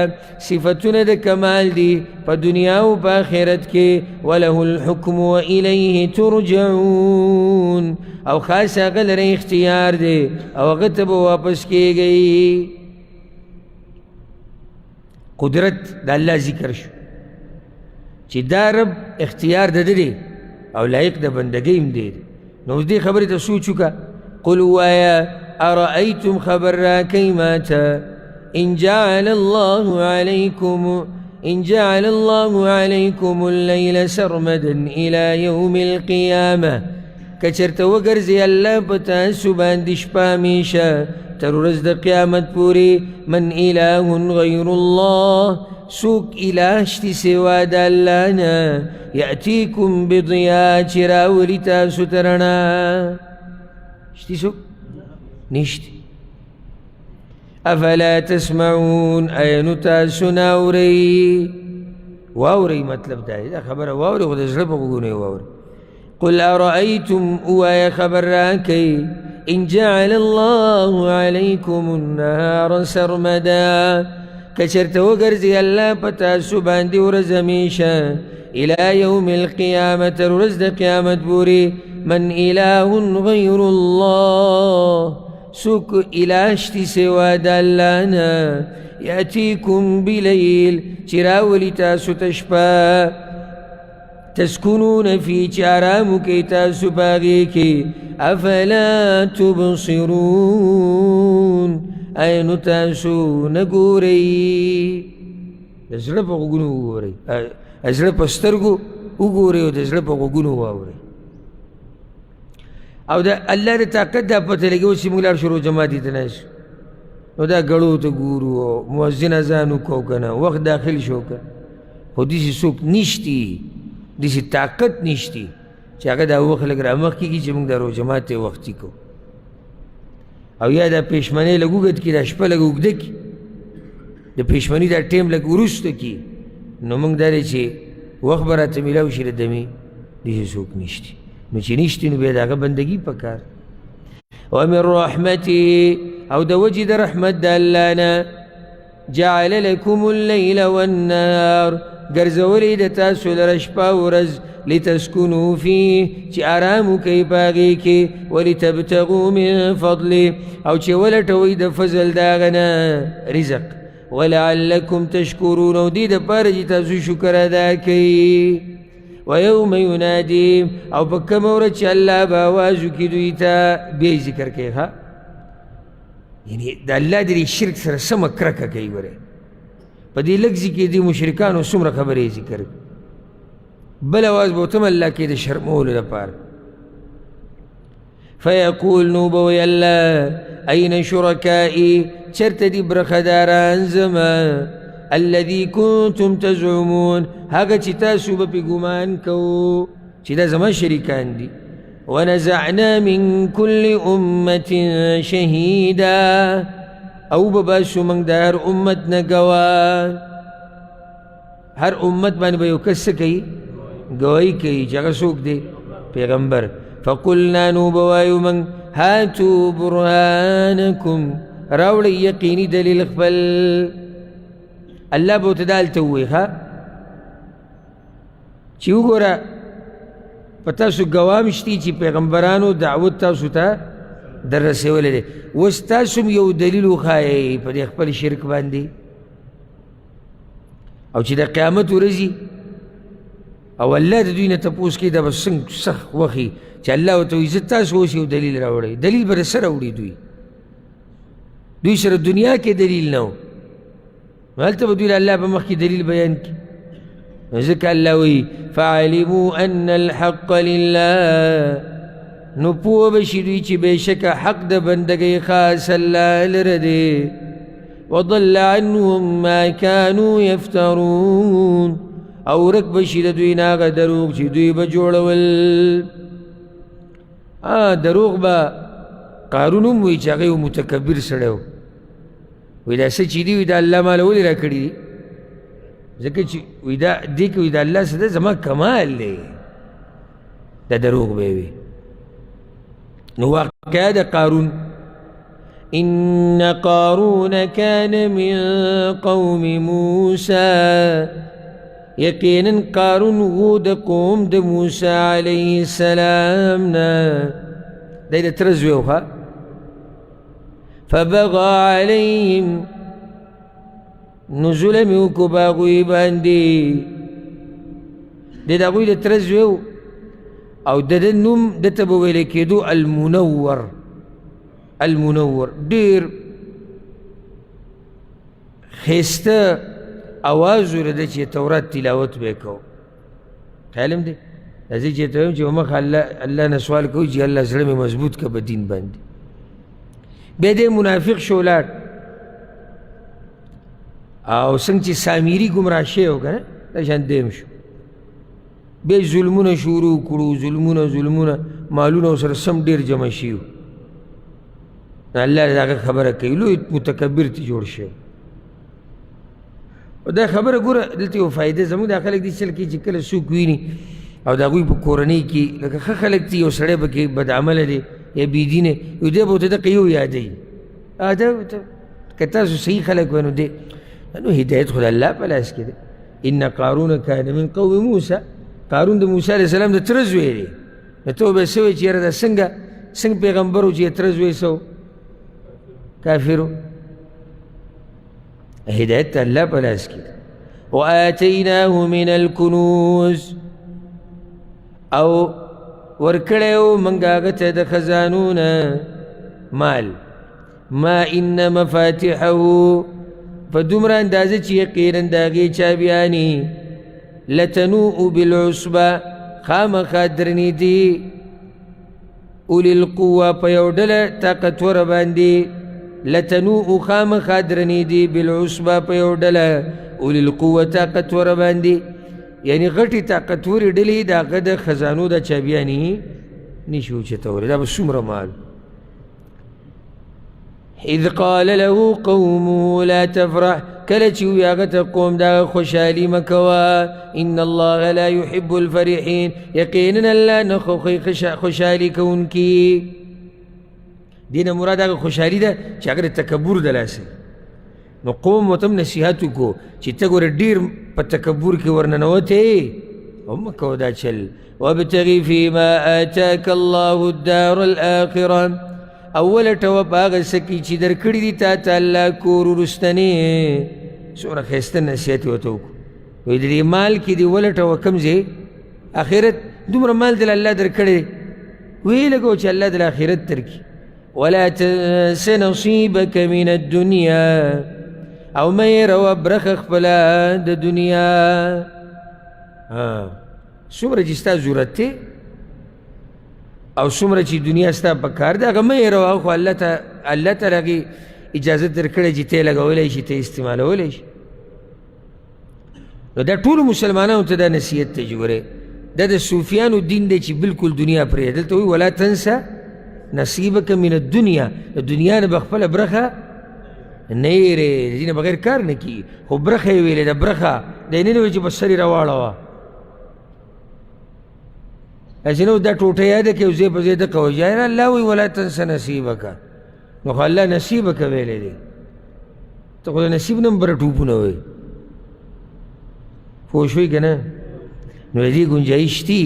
صفتونه د کمال دي په دنیا او په آخرت کې. وله الحکم وإلیه ترجعون، او خاص هغه لره اختیار دی او هغه ته به واپس کیږئ. قدرت د الله ذکر شو چې دا رب اختیار د ده دی او لایق د بندګۍ هم دی. نو اوس دې خبرې ته سوچ وکړه. قل ووایه ارأیتم، خبر راکئ ما ته، إن جعل الله عليكم الليل سرمدا إلى يوم القيامة، که چېرته وګرځي الله په تاسو باندې شپه همیشه تر ورځ د قیامت پورې، من اله غیر الله، څوک اله شتي سوا د الله نه، یأتیکم بضیا، چې راولي تاسو ته رڼا. شتي څوک؟ نشتي. افلا تسمعون، ایا نو تاسو نه اورئ؟ واورئ مطلب دا دی، دا خبره واورئ خو د زړه په غوږونو یې واورئ. قل ارأیتم، ووایه خبر راکئ، ان جعل الله علیکم النهار سرمدا، که چېرته وګرځي الله په تاسو باندې ورځ همیشه الى یوم القیامة، تر ورځ د قیامت پورې. من اله غیر الله، څوک اله شتي سوا د الله نه؟ یأتیکم بلیل، چې راولي تاسو ته شپه، تسکنون فی، چې آرام وکئ تاسو په هغې کې. افلا تبصرون، ایا نو تاسو نه ګورئ؟ د زړه په غوږونو وګورئ، زړه په سترګو وګورئ او د زړه په غوږونو واورئ. او د الله د طاقت دا پته لګي. اوس چې موږ لاړ شو جماعت ته ناست، نو دا ګړو ته ګورو، مؤذن اذان وکړو که نه، وخت داخل شو که، خو داسې څوک نشتي، داسې طاقت نشتي چې هغه دا وخت لږ رامخکې کړي چې موږ د روژه ماتې وختي کوو، او یا دا پېشمنۍ لږ اوږد کړي، دا شپه لږ اوږده کړي، د پېشمني دا ټایم لږ وروسته کړي، نو موږ دا دی چې وخت به راته میلاو شي د دمې. داسې څوک نشتي. نو چې نشتي نو بیا د هغه بندګي پکار. ومن رحمته، او د وجې د رحمت د الله نه، جعل لکم اللیل والنهار، ګرځولی د تاسو لره شپه او ورځ، لتسکنو فیه، چې آرام وکئ په هغې کې، ولتبتغوا من فضله، او چې ولټوئ د فضل د هغه نه رزق، ولعلکم تشکرون، او دې دپاره چې تاسو شکر ادا کئ. ویوم ینادیم، او په کومه ورځ چې الله به اواز وکړي دوی ته، بیا یې ذکر کوي. ښه، یعنې د الله د دې شرک سره سمه کرکه کوي. ګورئ په دې لږ ځای کې دې مشرکانو څومره خبرې ذکر کړې. بل اواز به ورته هم الله کوي د شرمولو لپاره. فیقول، نو به وایي الله، این شرکائي، چېرته دي برخهداران زما، الذي کنتم تزعمون، هغه چې تاسو به پې ګمان کوو چې دا زما شریکان دي. ونزعنا من كل أمة شهیدا، او به باسو موږ د هر امت نه ګواه. هر امت باندې به یو کس څه کوي؟ ګواهي کوي چې هغه څوک دی؟ پیغمبر. فقلنا، نو به وایو موږ، هاتو برهانکم، راوړئ یقیني دلیل خپل. الله به ورته دا هلته ووایي، ښه چې وګوره په تاسو ګواه هم شتي چې پیغمبرانو دعوت تاسو ته در رسولی دی، اوس تاسو هم یو دلیل وښایئ په دې خپل شرک باندې. او چې د قیامت ورځي او الله د دوی نه تپوس کوي، دا به څنګه سخت وخي چې الله ورته وایي زه تاسو اوس یو دلیل راوړئ. دلیل به سره وړي دوی، دوی سره دنیا کې دلیل نه و، هلته به دوی له الله په مخکې دلیل بیان کړي. ځکه الله وایي فعلموا ان الحق لله، نو پوه به شي دوی چې بېشکه حق د بندګۍ خاص الله لره دی. وضل عنهم ما كانوا يفترون، او ورک به شي د دوی نه هغه دروغ چې دوی به جوړول. دروغ به قارون هم وایي چې هغه یو متکبر سړی و، وایي دا څه چې دي، وایي دا الله ماله ولې راکړي دي؟ ځکه چې وایي دا دې کې وایي دا الله څه ده، زما کمال دی. دا دروغ به وي. نو واقعه د قارون، إن قارون كان من قوم موسى، یقینا قارون و د قوم د موسی علیه السلام نه، دی د تره زوی و. ښه، فبغى علیهم، نو ظلم یې وکړو په هغوی باندې. دی د هغوی د تره زوی و، او د ده نوم ده ته به ویل کېدو المنور. المنور ډېر ښایسته اواز ورده چې تورات تلاوت به یې کوو. خیال هم دی راځي چې ته وایم چې په مخه الله نه سوال کوو چې الله زړه مې مضبوط کړه په دین باندې. بیا دی منافق شو لاړ، او څنګه چې سامیري ګمراه شوی و که نه، دا شان دی هم شو. بیا یې ظلمونه شروع کړو، ظلمونه ظلمونه، مالونه ورسره سم ډېر جمع شوي وو. الله د هغه خبره کوي، لوی متکبر ته جوړ شوی. او دا خبره ګوره دلته یو فایده زموږ دا خلک دي چل کوي چې کله څوک ویني او د هغوی په کورنۍ کې لکه ښه خلک دي، یو سړی پکې بدعمله دی یا بېدینه، یو دی به ورته دقه یو یادوي. دا که تاسو صحیح خلک وای نو دی نو هدایت خو د الله په لاس کې دی. ان قارون کان من قوم موسی، قارون د موسی علیه السلام د تره زوی دی. نو ته به څه وایې چې یاره دا څنګه پیغمبر و چې تره زوی څه و؟ کافر و. هدایت ته الله په لاس کې. وآتیناه من الکنوز، او ورکړی و موږ هغه ته د خزانو نه مال. ما ان مفاتحه، په دومره اندازه چې یقینا د هغې چابیانې لتنوء بالعصبه، خامخا درنې دي اولی القوه، په یو ډله طاقتوره باندې. لتنوء، خامخا درنې دي بالعصبه، په یو ډله اولی القوه طاقتوره باندې، یعنی غټې طاقتورې ډلې د هغه د خزانو د چابیانې نشي اوچتولی. دا به څومره مال. اذ قال له قومه لا تفرح، کله چې ووایي هغه ته قوم دا خوشحالي مه کوه، ان الله لا يحب الفرحین، یقینا الله نه خوښوي خوشحالي کوونکي. دې نه مراد هغه خوشحالي ده چې هغه د تکبر د لاسه. نو قوم ورته هم نصیحت وکړو چې ته ګوره ډېر په تکبر کې ورننوتې او مه کوه دا چل. وابتغي فيما آتاك الله الدار الآخرة، او ولټوه په هغه څه کې چې درکړي دي تا ته الله کور وروستنی. څومره ښایسته نصیحت یې ورته وکړو. وایي د دې مال کې دې ولټوه کوم ځای آخرت، دومره مال دله الله درکړی دی، ویې لګوه چې الله دله آخرت درکړي. ولا تنس نصیبک من الدنیا، او مه هېروه برخه خپله د دنیا. څومره چې ستا ضرورت دی او څومره چې دنیا ستا په کار ده هغه مه هېروه، خو الله ته الله تعالی هغې اجازه درکړې چې ته یې لګولی شي، ته یې استعمالولی شي. نو دا ټولو مسلمانانو ته دا نصیحت دی چې ګورې دا د صوفیانو دین دی چې بالکل دنیا پرېږده. دلته وایي ولا تنسه نصیبک من الدنیا، د دنیا نه به خپله برخه نه هېرې، د دې نه بغیر کار نه کېږي. خو برخه یې ویلې ده، برخه دی نه وایي چې په سر یې راواړوه، هسې نه دا ټوټه یاده کړې او ځای په ځای دقه وایي. یاره الله وایي ولا تنسه نصیبک، نو خو الله نصیبک ویلی دی، ته خو د نصیب نه هم بره ټوپونه وایي. پوه شوې که نه؟ نو د دې ګنجایش دي.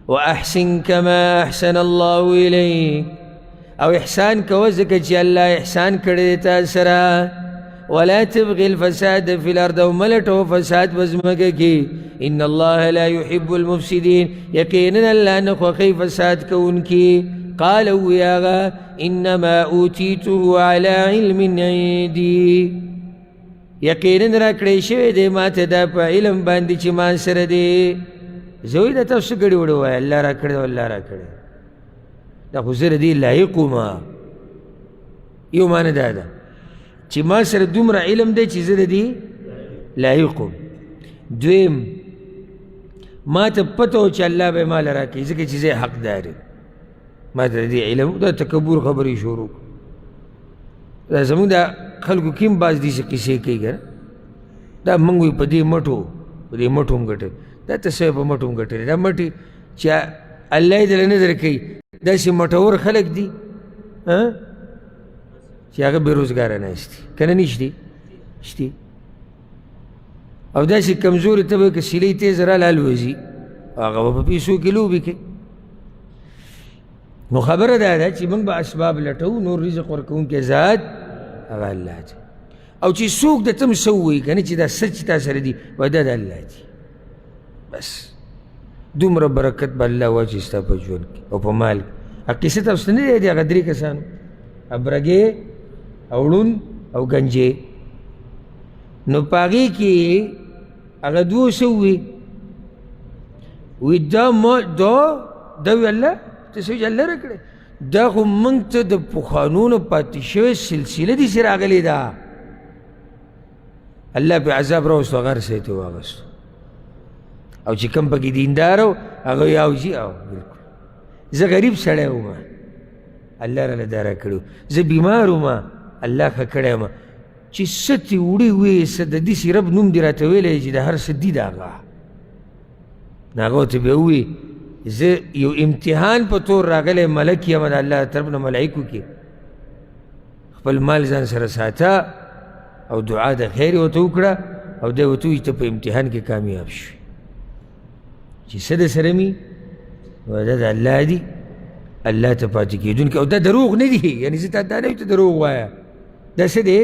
وأحسن كما أحسن الله إليك، او احسان کوه ځکه چې الله احسان کړی دی تا سره. ولا تبغي الفساد في الأرض، او مه لټوه فساد په ځمکه کې، إن الله لا يحب المفسدين، یقینا الله نه خوښوي فساد کوونکي. قال ووایي هغه انما اوتیته على علم عندي، یقینا راکړی شوی دی ما ته دا په علم باندې چې ما سره دی. زه وایي دا تاسو څه ګړې وړې وایه، الله راکړی دی، الله راکړی، دا خو زه د دې لایق وم. یو معنی دا ده چې ما سره دومره علم دی چې زه د دې لایق وم. دویم ما ته پته و چې الله به یې ماله راکوي ځکه چې زه یې حقدار یم، ما ته د دې علم. دا تکبر خبرې شروع کړه. دا زموږ د خلکو کې هم بعض داسې قصې کوي که نه، دا موږ وایي په دې مټو، په دې مټو هم ګټل، دا ته څه په مټو هم ګټلې، دا مټې چې الله یې درله نه درکوي، داسې مټور خلک دي چې هغه بې روزګاره ناست دي که نه؟ نشتي، شتي. او داسې کمزوري ته به که سیلۍ تېزه راله الوځي، هغه به په پیسو کې لوبې کوي. نو خبره دا ده چې موږ به اسباب لټوو، نور رزق ورکوونکی ذات هغه الله دی. او چې څوک د ته هم څه ووایي که نه چې دا څه چې تا سره دي، وایي دا د الله دي، بس دومره برکت به الله واچوي ستا په ژوند کې او په مال کې. هغه قصه تاسو ته نه دی یادې؟ هغه درې کسانو، ابرګې او ړوند او ګنجې، نو په هغې کې هغه دوو څه ووایي؟ وایي دا ما دا دا وی الله ته څه وایي؟ الله راکړی، دا خو موږ ته د پخوانو نه پاتې شوې سلسله داسې راغلې ده. الله پې عذاب راوستو، هغه هر څه یې ترې واخیستو. او چې کوم پکې دیندار و هغه یې او جي او بالکل زه غریب سړی وم، الله راله دا راکړی، زه بیمار وم، الله ښه کړی وم، چې څه ترې وړي وې، څه د داسې رب نوم دې راته ویلی چې د هر څه دي د هغه. نو هغه ورته بیا ووایي زه یو امتحان په تور راغلی ملک یم د الله طرف نه ملایکو کې، خپل مال ځان سره ساته او دعا د خیر یې ورته وکړه او دی ورته ووایي ته په امتحان کې کامیاب شوې. چې څه د سره مي دا د الله دي، الله ته پاتې کېدونکی، او دا دروغ نه دي. یعنې زه تا دا نه وایم ته دروغ وایه، دا څه دی؟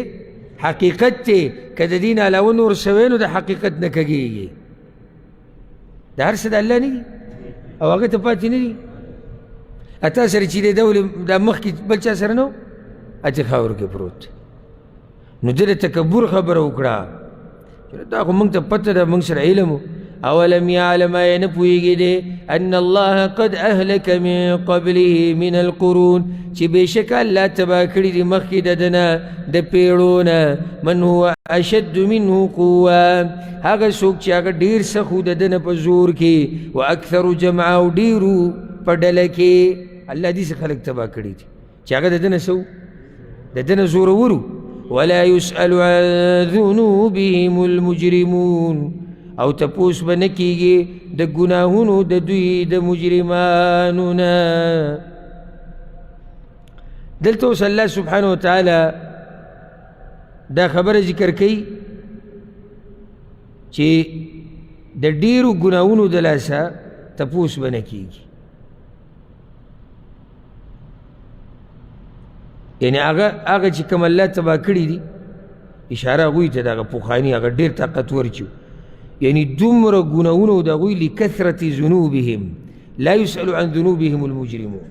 حقیقت دی. که د دې نه علاوه نور څه وایې نو د حقیقت نه کږېږي. دا هر څه د الله نه دي او هغه ته پاتې نه دي. اتا سره چې دی دا ولې دا مخکې بل چا سره نه و؟ هسې خاورو کې پروت دی. نو ده د تکبر خبره وکړه چې دا خو موږ ته پته ده، موږ سره علم و. اولم یعلم، آیا نه پوهېږي دی ان الله قد اهلک من قبله من القرون، چې بېشکه الله تباه کړي دي مخکې د ده نه د پېړو نه، من هو اشد منه قوه، هغه څوک چې هغه ډېر سخت و د ده نه په زور کې، و اکثر جمعه، او ډېرو په ډله کې. الله داسې خلک تباه کړي دي چې هغه د ده نه څه و؟ د ده نه زورور و. ولا يسأل عن ذنوبهم المجرمون، او تپوس به نه کېږي د ګناهونو د دوی د مجرمانو نه. دلته اوس الله سبحانه وتعالی دا خبره ذکر کوي چې د ډېرو ګناهونو د لاسه تپوس به نه کېږي. یعنی هغه چې کوم الله تباه کړي دي، اشاره هغوی ته د هغه پخواني هغه ډېر طاقتور چې یعنی دومره ګناهونه د هغوی لکثرت ذنوبهم لا یسأل عن ذنوبهم المجرمون،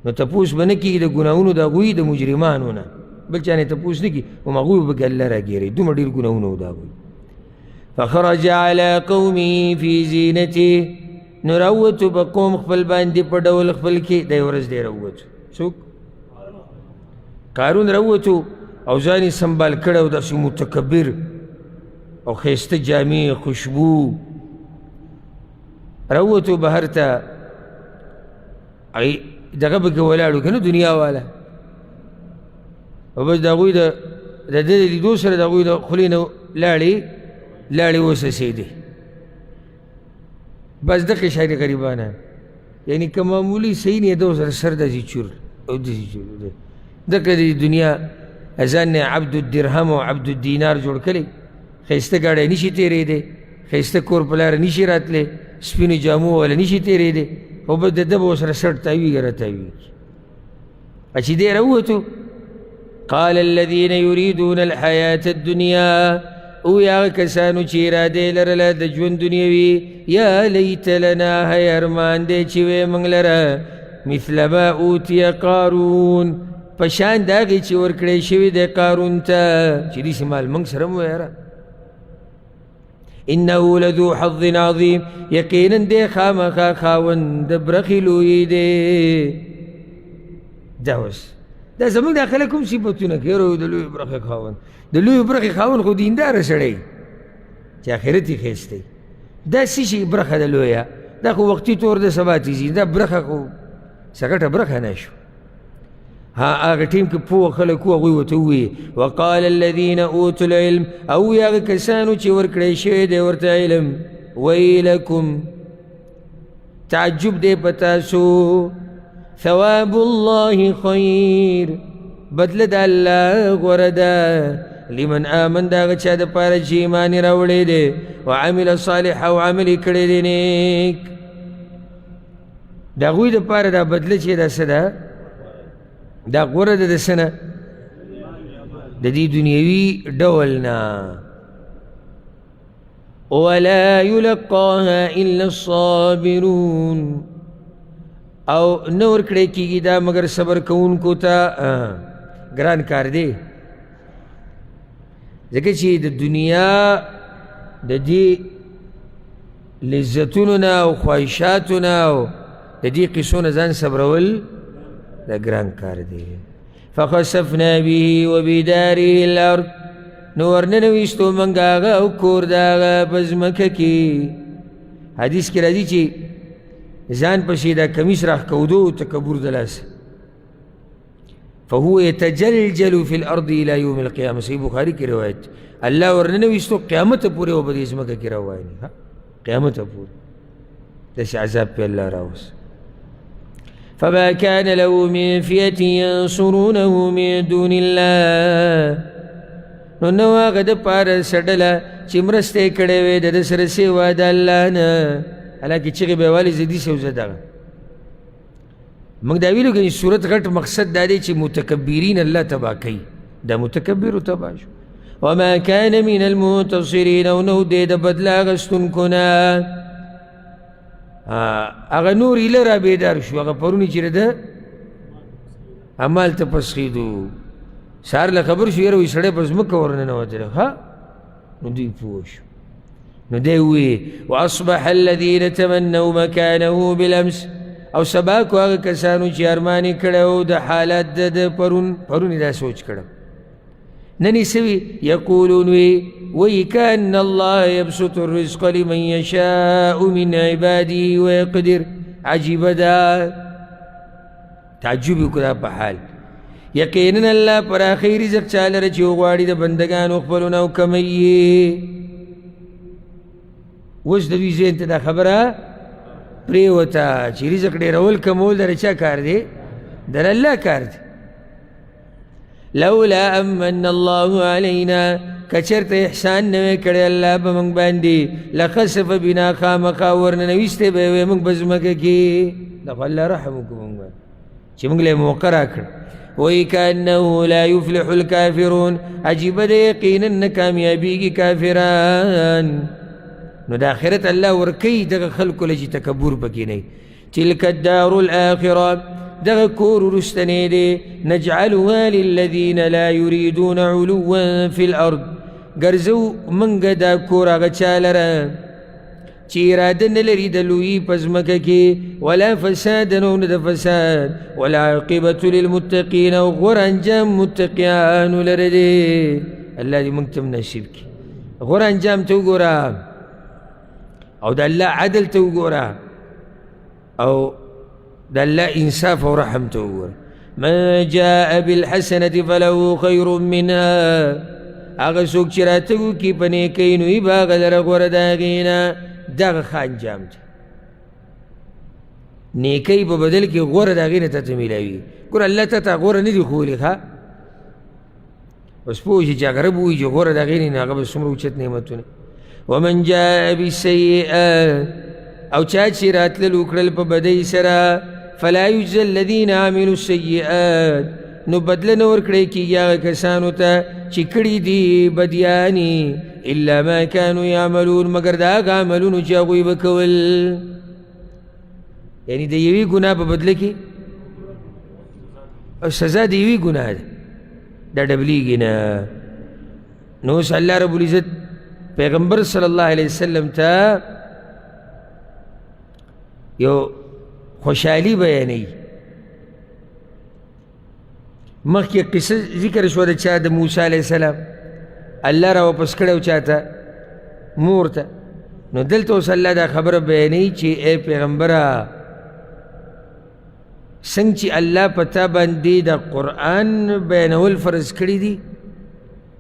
نو تپوس به نه کېږي د ګناهونو د هغوی د مجرمانو نه، بل چا نه تپوس نه کېږي، هم هغوی به پکې الله راګېروي، دومره ډېر ګناهونه و د هغوی. فخرج علی قومه فی زینته، نو راووتو په قوم خپل باندې په ډول خپل کې. دی ورځ دی راووتو، څوک؟ قارون راووتو او ځان یې سنبال کړی او داسې متکبر او ښایسته جامې خوشبو راووتو بهر ته. دغه پکې ولاړو که نه دنیا والا، او بس د هغوی د ده د لیدو سره د هغوی د خولې نه لاړې لاړې وڅڅېدې. بس دغه شان غریبانه، یعنی که معمولي صحیح نه ده سره سر داسې چور او داسې چور دی. دغه د دنیا ځان نه عبد الدرهم او عبد الدینار جوړ کړی، ښایسته ګاډی نشي تېرېدی، ښایسته کور په لاره نشي راتلی، سپینو جامو والا نشي تېرېدی، خو بس د ده به ورسره سر تاویږي را تاویږي. چې دی راووتو، قال الذين يريدون الحياة الدنيا، او یا کسانو چې اراده یې لرله د ژوند دنیوي، یا لیت لنا، هی ارمان دی چې وی موږ لره مثل ما اوتي قارون، په شان د هغې چې ورکړی شوی دی قارون ته، چې داسې مال موږ سره هم ویاره. انه لذو حظ عظیم، یقینا دی خامخا خاوند د برخې لوی دی. دا اوس دا زموږ دا خلک کوم صفتونه کوي؟ د لوی برخې خاوند، د لوی برخې خاوند خو دینداره سړی چې آخرت یې ښایسته وي. دا څه شي برخه ده لویه؟ دا خو وختي تور ده سبا تېزي، دا برخه خو څه غټه برخه نه شو. ها هغه ټیم کې پوه خلک وو، هغوی ورته وویل وقال الذین اوتوا العلم، او هغه کسانو چې ورکړی شوی دی ورته علم، ویلکم، تعجب دی په تاسو، ثواب الله خیر، بدله د الله غوره ده، لمن آمن، د هغه چا دپاره چې ایمان یې راوړی دی، وعمل صالح، او عمل یې کړی دی نیک. د هغوی دپاره دا بدله چې دا څه ده؟ دا غوره ده د څه نه؟ د دې دنیوي ډول نه. ولا یلقاها الا الصابرون، او نه ورکړی کېږي دا مګر صبر کوونکو ته. ګران کار دی، ځکه چې د دنیا د دې لذتونو نه او خواهشاتو نه او د دې قصو نه ځان صبرول دا ګران کار دی. فخسفنا به وبداره الارض، نو ورننویستو موږ هغه او کور د هغه په ځمکه کې. حدیث کې راځي چې ځان پسې دا کمیس راښکودو تکبر د لاسه، فهو يتجلجل في الارض الى يوم القيامه. صحیح بخاری کې روایت، الله ورننویستو قیامت پورې او په دې ځمکه کې روان، قیامت پورې داسې عذاب پې الله راوست. فما كان له من فئة ينصرونه من دون الله، نو نه وه هغه دپاره څه ډله چې مرسته یې کړې وی د ده سره سوا د الله نه. حالانکې چغې به یې والې زه داسې او زه دغه. موږ دا ویلو که صورت غټ مقصد دا دی چې متکبرین الله تباه کوي، دا متکبرو تباه شو. وما كان من المنتصرین، او نه دی د بدله اخیستونکو نه. هغه نور ایله را بیدار شو، هغه پرونی چې ده همالته پسخېدو، سهار له خبر شو یاره وایي سړی په ځمکه ورننوتلی. ښه نو دوی پوه شو. نو دی وویې واصبح الذین تمنوا مکانه بالامس، او سبا کو هغه کسانو چې ارمان یې کړی و د حالت د ده پرون، پرون یې دا سوچ کړی، نن یې څه وي؟ یقولون وي وایي کأن الله یبسط الرزق لمن یشاء من عباده ویقدر. عجیبه ده، تعجب یې وکړه دا په حال. یقینا الله پراخوي رزق چا لره چې وغواړي د بندګانو خپلو نه او کموي یې. اوس د دوی ذهن ته دا خبره پرېوته چې رزق ډېرول کمول د چا کار دی؟ د الله کار دی. لولا امن الله علینا، که چېرته احسان نه وی کړی الله په موږ باندې، لخسف بنا، خامخا ورننویستی به یې وی موږ په ځمکه کې. دا خو الله رحم وکړو موږ باندې چې موږ له یې موقع راکړه. وایي کأنه لا یفلح الکافرون، عجیبه ده یقینا نه کامیابېږي کافران. نو د آخرت الله ورکوي دغه خلکو له چې تکبر پکې نه وي. تلک الدار الآخرة، دغه کور وروستنی دی، نجعلها للذین لا یریدون علوا فی الارض، ګرځو موږ دا کور هغه چا لره چې اراده نه لري د لویي په ځمکه کې، ولا فسادا او نه د فساد، ولا عاقبة للمتقین، او غوره انجام متقیانو لره دی. الله دې موږ ته هم نصیب کړي. غوره انجام ته وګوره او د الله عدل ته وګوره او د الله انصاف او رحم ته وګوره. من جاء بالحسنة فله خیر منها، هغه څوک چې راتګ وکړي په نیکۍ نو وي به هغه لره غوره د هغې نه. دغه ښه انجام دی، نیکۍ په بدل کې غوره د هغې نه تا ته میلاوي. ګوره الله تا ته غوره نه دي ښوولي، ښه اوس پوه شي چې هغه رب ووایي چې غوره د هغې نه، نو هغه به څومره اوچت نعمتونه. ومن جاء بالسیئة، او چا چې راتلل وکړل په بدۍ سره، فلا یجزى الذین عملوا السیئات، نو بدله نه ورکړی کېږي هغه کسانو ته چې کړي دي بدیانې، الا ما کانو یعملون، مګر د هغه عملونو چې هغوی به کول. یعنی د یوې ګناه په بدله کې او سزا د یوې ګناه ده، دا ډبلېږي نه. نو اوس الله رب العزت پیغمبر صلی الله علیه وسلم ته یو خوشحالي بیانوي. مخکې قصه ذکر شوه د چا، د موسی علیه السلام، الله را واپس کړی و چا ته؟ مور ته. نو دلته اوس الله دا خبره بیانوي چې ای پیغمبره، څنګه چې الله په تا باندې د قرآن بیانول فرض کړي دي،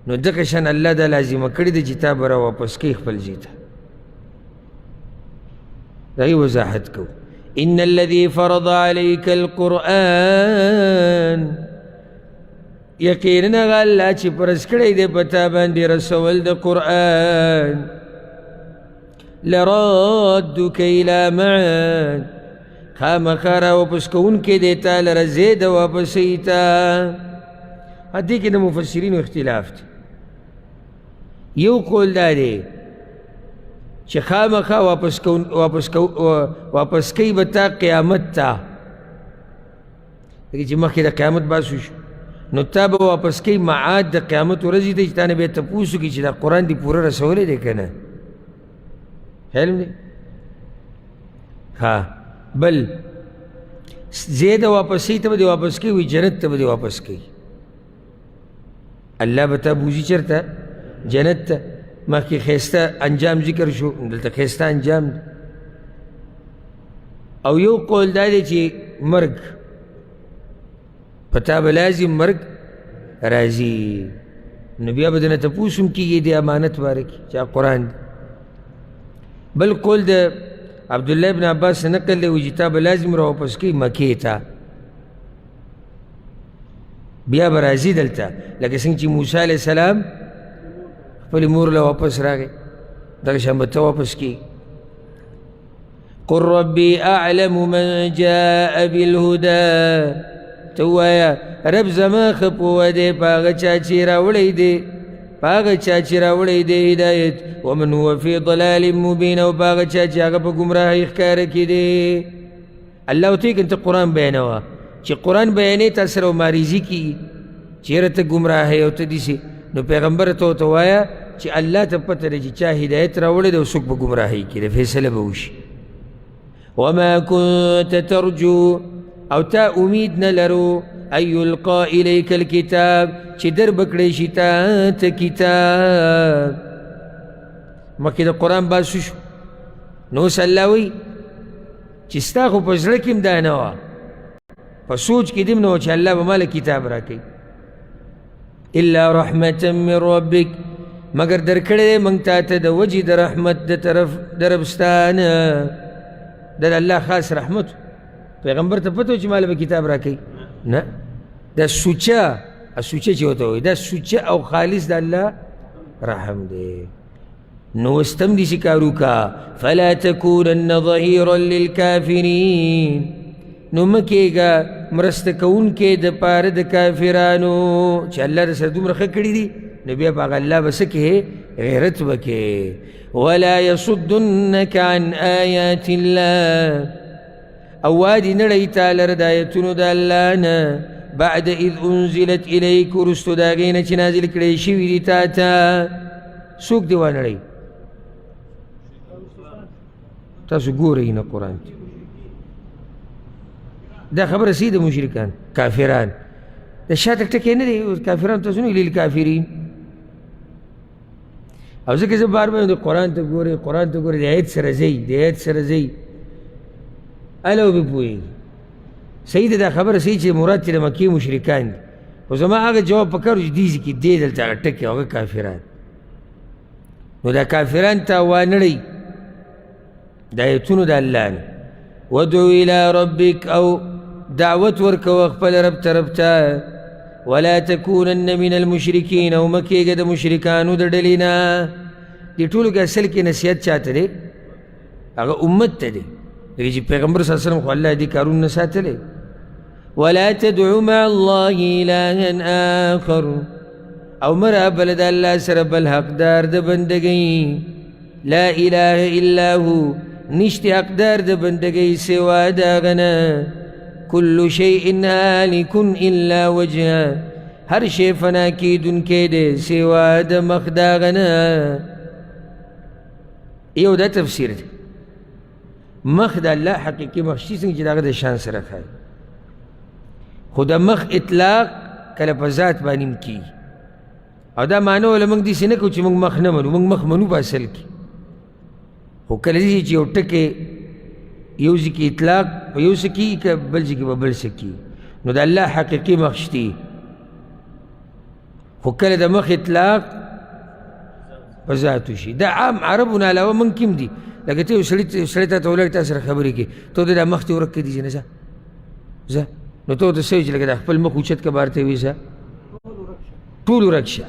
نو دغه شان الله دا لازمه کړې ده چې تا به را واپس کوي خپل ځای ته. د هغې وضاحت کوو. ان الذي فرض عليك القرآن، یقینا هغه الله چې فرض کړی دی په تا باندې رسول د قرآن، لرادک الی معاد، خامخا را واپس کوونکی دی تا لره ځای د واپسۍ ته. دې کې د مفسرینو اختلاف دی. یو قول دا دی چې خامخا واپس کوي به تا قیامت ته، لکه چې مخکې د قیامت بحث وشو، نو تا به واپس کوي معاد د قیامت ورځې ته چې تا نه بیا تپوس وکړي چې دا قرآن دې پوره رسولی دی که نه. خیال دی؟ ها بل ځای د واپسۍ ته به دې واپس کوي، وایي جنت ته به دې واپس کوي. الله به تا بوځي چېرته؟ جنت ته. مخکې ښایسته انجام ذکر شو، دلته ښایسته انجام دی. او یو قول دا دی چې مرګ په تا به لازم مرګ راځي، نو بیا به درنه تپوس هم کېږي د امانت باره کې چې قرآن دی. بل قول د عبدالله ابن عباس نقل دی، وایي چې تا به لازم را واپس کوي مکې ته، بیا به راځي دلته، لکه څنګه چې موسی علیه السلام خپلې مور له واپس راغی، دغه شان به ته واپس کېږي. قل ربي أعلم من جاء بالهدى، ته ووایه رب زما ښه پوه دی په هغه چا چې راوړی دی، په هغه چا چې راوړی دی هدایت، ومن هو فی ضلال مبین، او په هغه چا چې هغه په ګمراهۍ ښکاره کې دی. الله ورته وایي که ته قرآن بیانوه، چې قرآن بیانې تا سره معرضي کېږي چې یاره ته ګمراه یې او ته داسې، نو پیغمبر ته ورته وایه چې الله ته پته ده چې چا هدایت راوړی دی او څوک په ګمراهۍ کې دی، فیصله به وشي. وما كنت ترجو، او تا امید نه لرو ان یلقا الیک الکتاب، چې در به کړی شي تا ته کتاب. مخکې د قرآن بحث وشو، نو اوس الله وایي چې ستا خو په زړه کې هم دا نه وه، په سوچ کې دې هم نه وه چې الله به ماله کتاب راکوي. الا رحمة من ربک، مګر درکړی دی موږ تا ته د وجې د رحمت د طرف د رب ستا نه. دا د الله خاص رحمت. پیغمبر ته پته و چې ماله به کتاب راکوي؟ نه، دا سوچه سوچه چې ورته وایي، دا سوچه او خالص د الله رحم دی. نو اوس ته هم داسې کار وکړه، فلا تکونن ظهیرا للکافرین، نو مه کېږه مرسته کوونکی دپاره د کافرانو، چې الله در سره دومره ښه کړي دي نو بیا په هغه الله به څه کې غیرت به کې. ولا یصدنک عن آیات الله، او وادي نړۍ تا لره د آیتونو د الله نه، بعد اذ انزلت الیک، وروستو د هغې نه چې نازل کړی شوي دي تا ته. څوک دې وانړوي؟ تاسو ګورئ نه قرآن کې دا خبره صحیح ده. مشرکان کافران د شاته ټکی نه دی، کافران تاسو نه للکافرین. او ځکه زه بار بار د قرآن ته ګورئ، قرآن ته ګورئ، د آیت سره ځئ، د آیت سره ځئ، هله به پوهېږي. صحیح ده دا خبره صحیح چې مراد چې د مکې مشرکان دي، خو زما هغه جواب په کار و چې دې ځای کې دی دلته هغه ټکی هغه کافران. نو دا کافران ته وانړئ د آیتونو د الله نه. وادعو الی ربک، او دعوت ورکوه خپل رب طرف ته. ولا تکونن من المشرکین، او مه کېږه د مشرکانو د ډلې نه. دې ټولو کې اصل کې نصیحت چا ته دی؟ هغه امت ته دی، لکه چې پیغمبر صلی الله علیه وسلم خو الله دې کارونه نه ساتلی. ولا تدع مع الله الها آخر، او مه رابله د الله سره بل حقدار د بندګۍ. لا اله الا هو، نشته حقدار د بندګۍ سوا د هغه نه. کل شیء هالک الا وجهه، هر شی فنا کېدونکی دی سوا د مخ د هغه نه. یو دا تفسیر دی، مخ د الله حقیقي مخ شي څنګه چې د هغه د شان سره ښایي، خو د مخ اطلاق کله په ذات باندې هم کېږي. او دا معنی وله موږ داسې نه کوو چې موږ مخ نه منو، موږ مخ منو په اصل کې، خو کله داسې چې یو ټکی یو ځای کې اطلاق په یو څه کېږي که بل ځای کې په بل څه کېږي، نو د الله حقیقي مخ شتي. خو کله د مخ اطلاق په ذات وشي. دا عام عربو نه علاوه موږ کې هم دي، لکه ته یو سړی تا ته ولاړ تا سره خبرې کوي، ته ورته دا مخ دې ورک کړي نه ځه ځه، نو ته ورته څه وایې چې لکه دا خپل مخ اوچت که بهر ته وي ځه ټول ورک شه.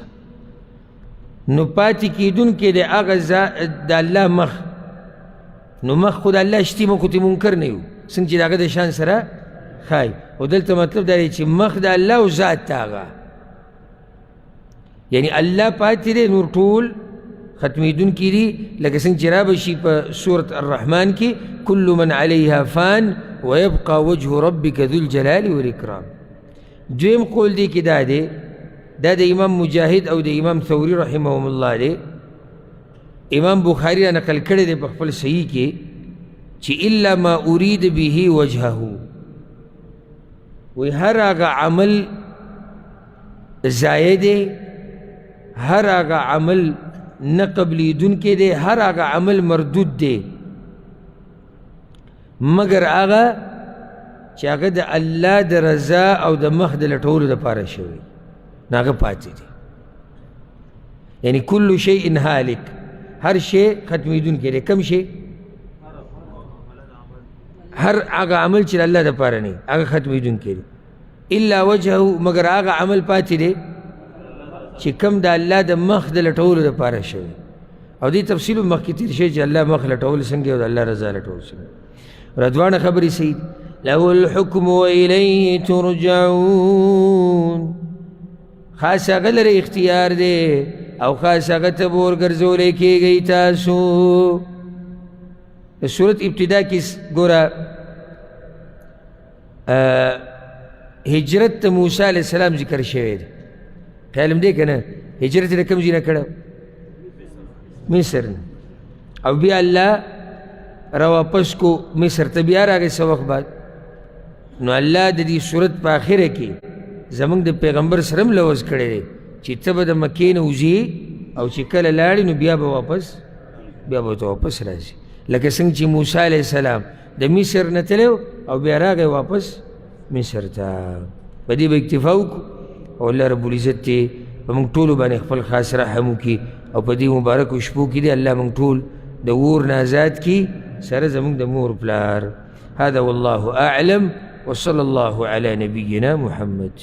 نو پاتې کېدونکی دی هغه د الله مخ. نو مخ خو د الله شتي، موږ خو ترې منکر نه یو، څنګه چې د هغه د شان سره ښایي. خو دلته مطلب دا دی چې مخ د الله او ذات ته هغه، یعنی الله پاتې دی، نور ټول ختمېدونکي دي. لکه څنګه چې را به شي په سورة الرحمن کې، کل من علیها فان ویبقى وجه ربک ذو الجلال والاکرام. دویم قول دی کې دا دی، دا د امام مجاهد او د امام ثوری رحمهم الله دی. امام بخاری را نقل کړی دی په خپل صحیح کې چې الا ما ارید به وجهه، وایي هر هغه عمل ضایع دی، هر هغه عمل نه قبلېدونکی دی، هر هغه عمل مردود دی، مګر هغه چې هغه د الله د رضا او د مخ د لټولو دپاره شوی، نو هغه پاتې دی. یعنی کل شیء هالک، هر شی ختمېدونکی دی. کوم شی؟ هر هغه عمل چې د الله دپاره نه هغه ختمېدونکی دی. الا وجهه، مګر هغه عمل پاتې دی چې کوم د الله د مخ د لټولو دپاره شوی. او دې تفصیل هم مخکې تېر شوی چې الله مخ لټول څنګه او د الله رضا لټول څنګه. را دواړه خبرې صحیح دي. له الحکم وإلیه ترجعون، خاص هغه لره اختیار دی او خاص هغه ته به ورګرځولی کېږئ تاسو. د سورت ابتدا کې ګوره هجرت ته موسی علیه السلام ذکر شوی دی. خیال هم دی که نه؟ هجرت یې د کوم ځای نه کړی؟ مصر نه. او بیا الله راواپس کو مصر ته، بیا راغی څه وخت بعد. نو الله د دې سورت په آخره کې زموږ د پیغمبر سره هم لوظ کړی دی چې ته به د مکې نه وځې او چې کله لاړې نو بیا به واپس، بیا به ته واپس راځې. لکه څنګه چې موسی علیه السلام د مصر نه تللی او بیا راغی واپس مصر ته. په دې به اکتفا وکړو او الله رب العزت دې په موږ ټولو باندې خپل خاص رحم وکړي او په دې مبارکو شپو کې دې الله موږ ټول د اور نه آزاد کړي سره زموږ د مور پلار. هذا والله أعلم، وصلى الله على نبينا محمد.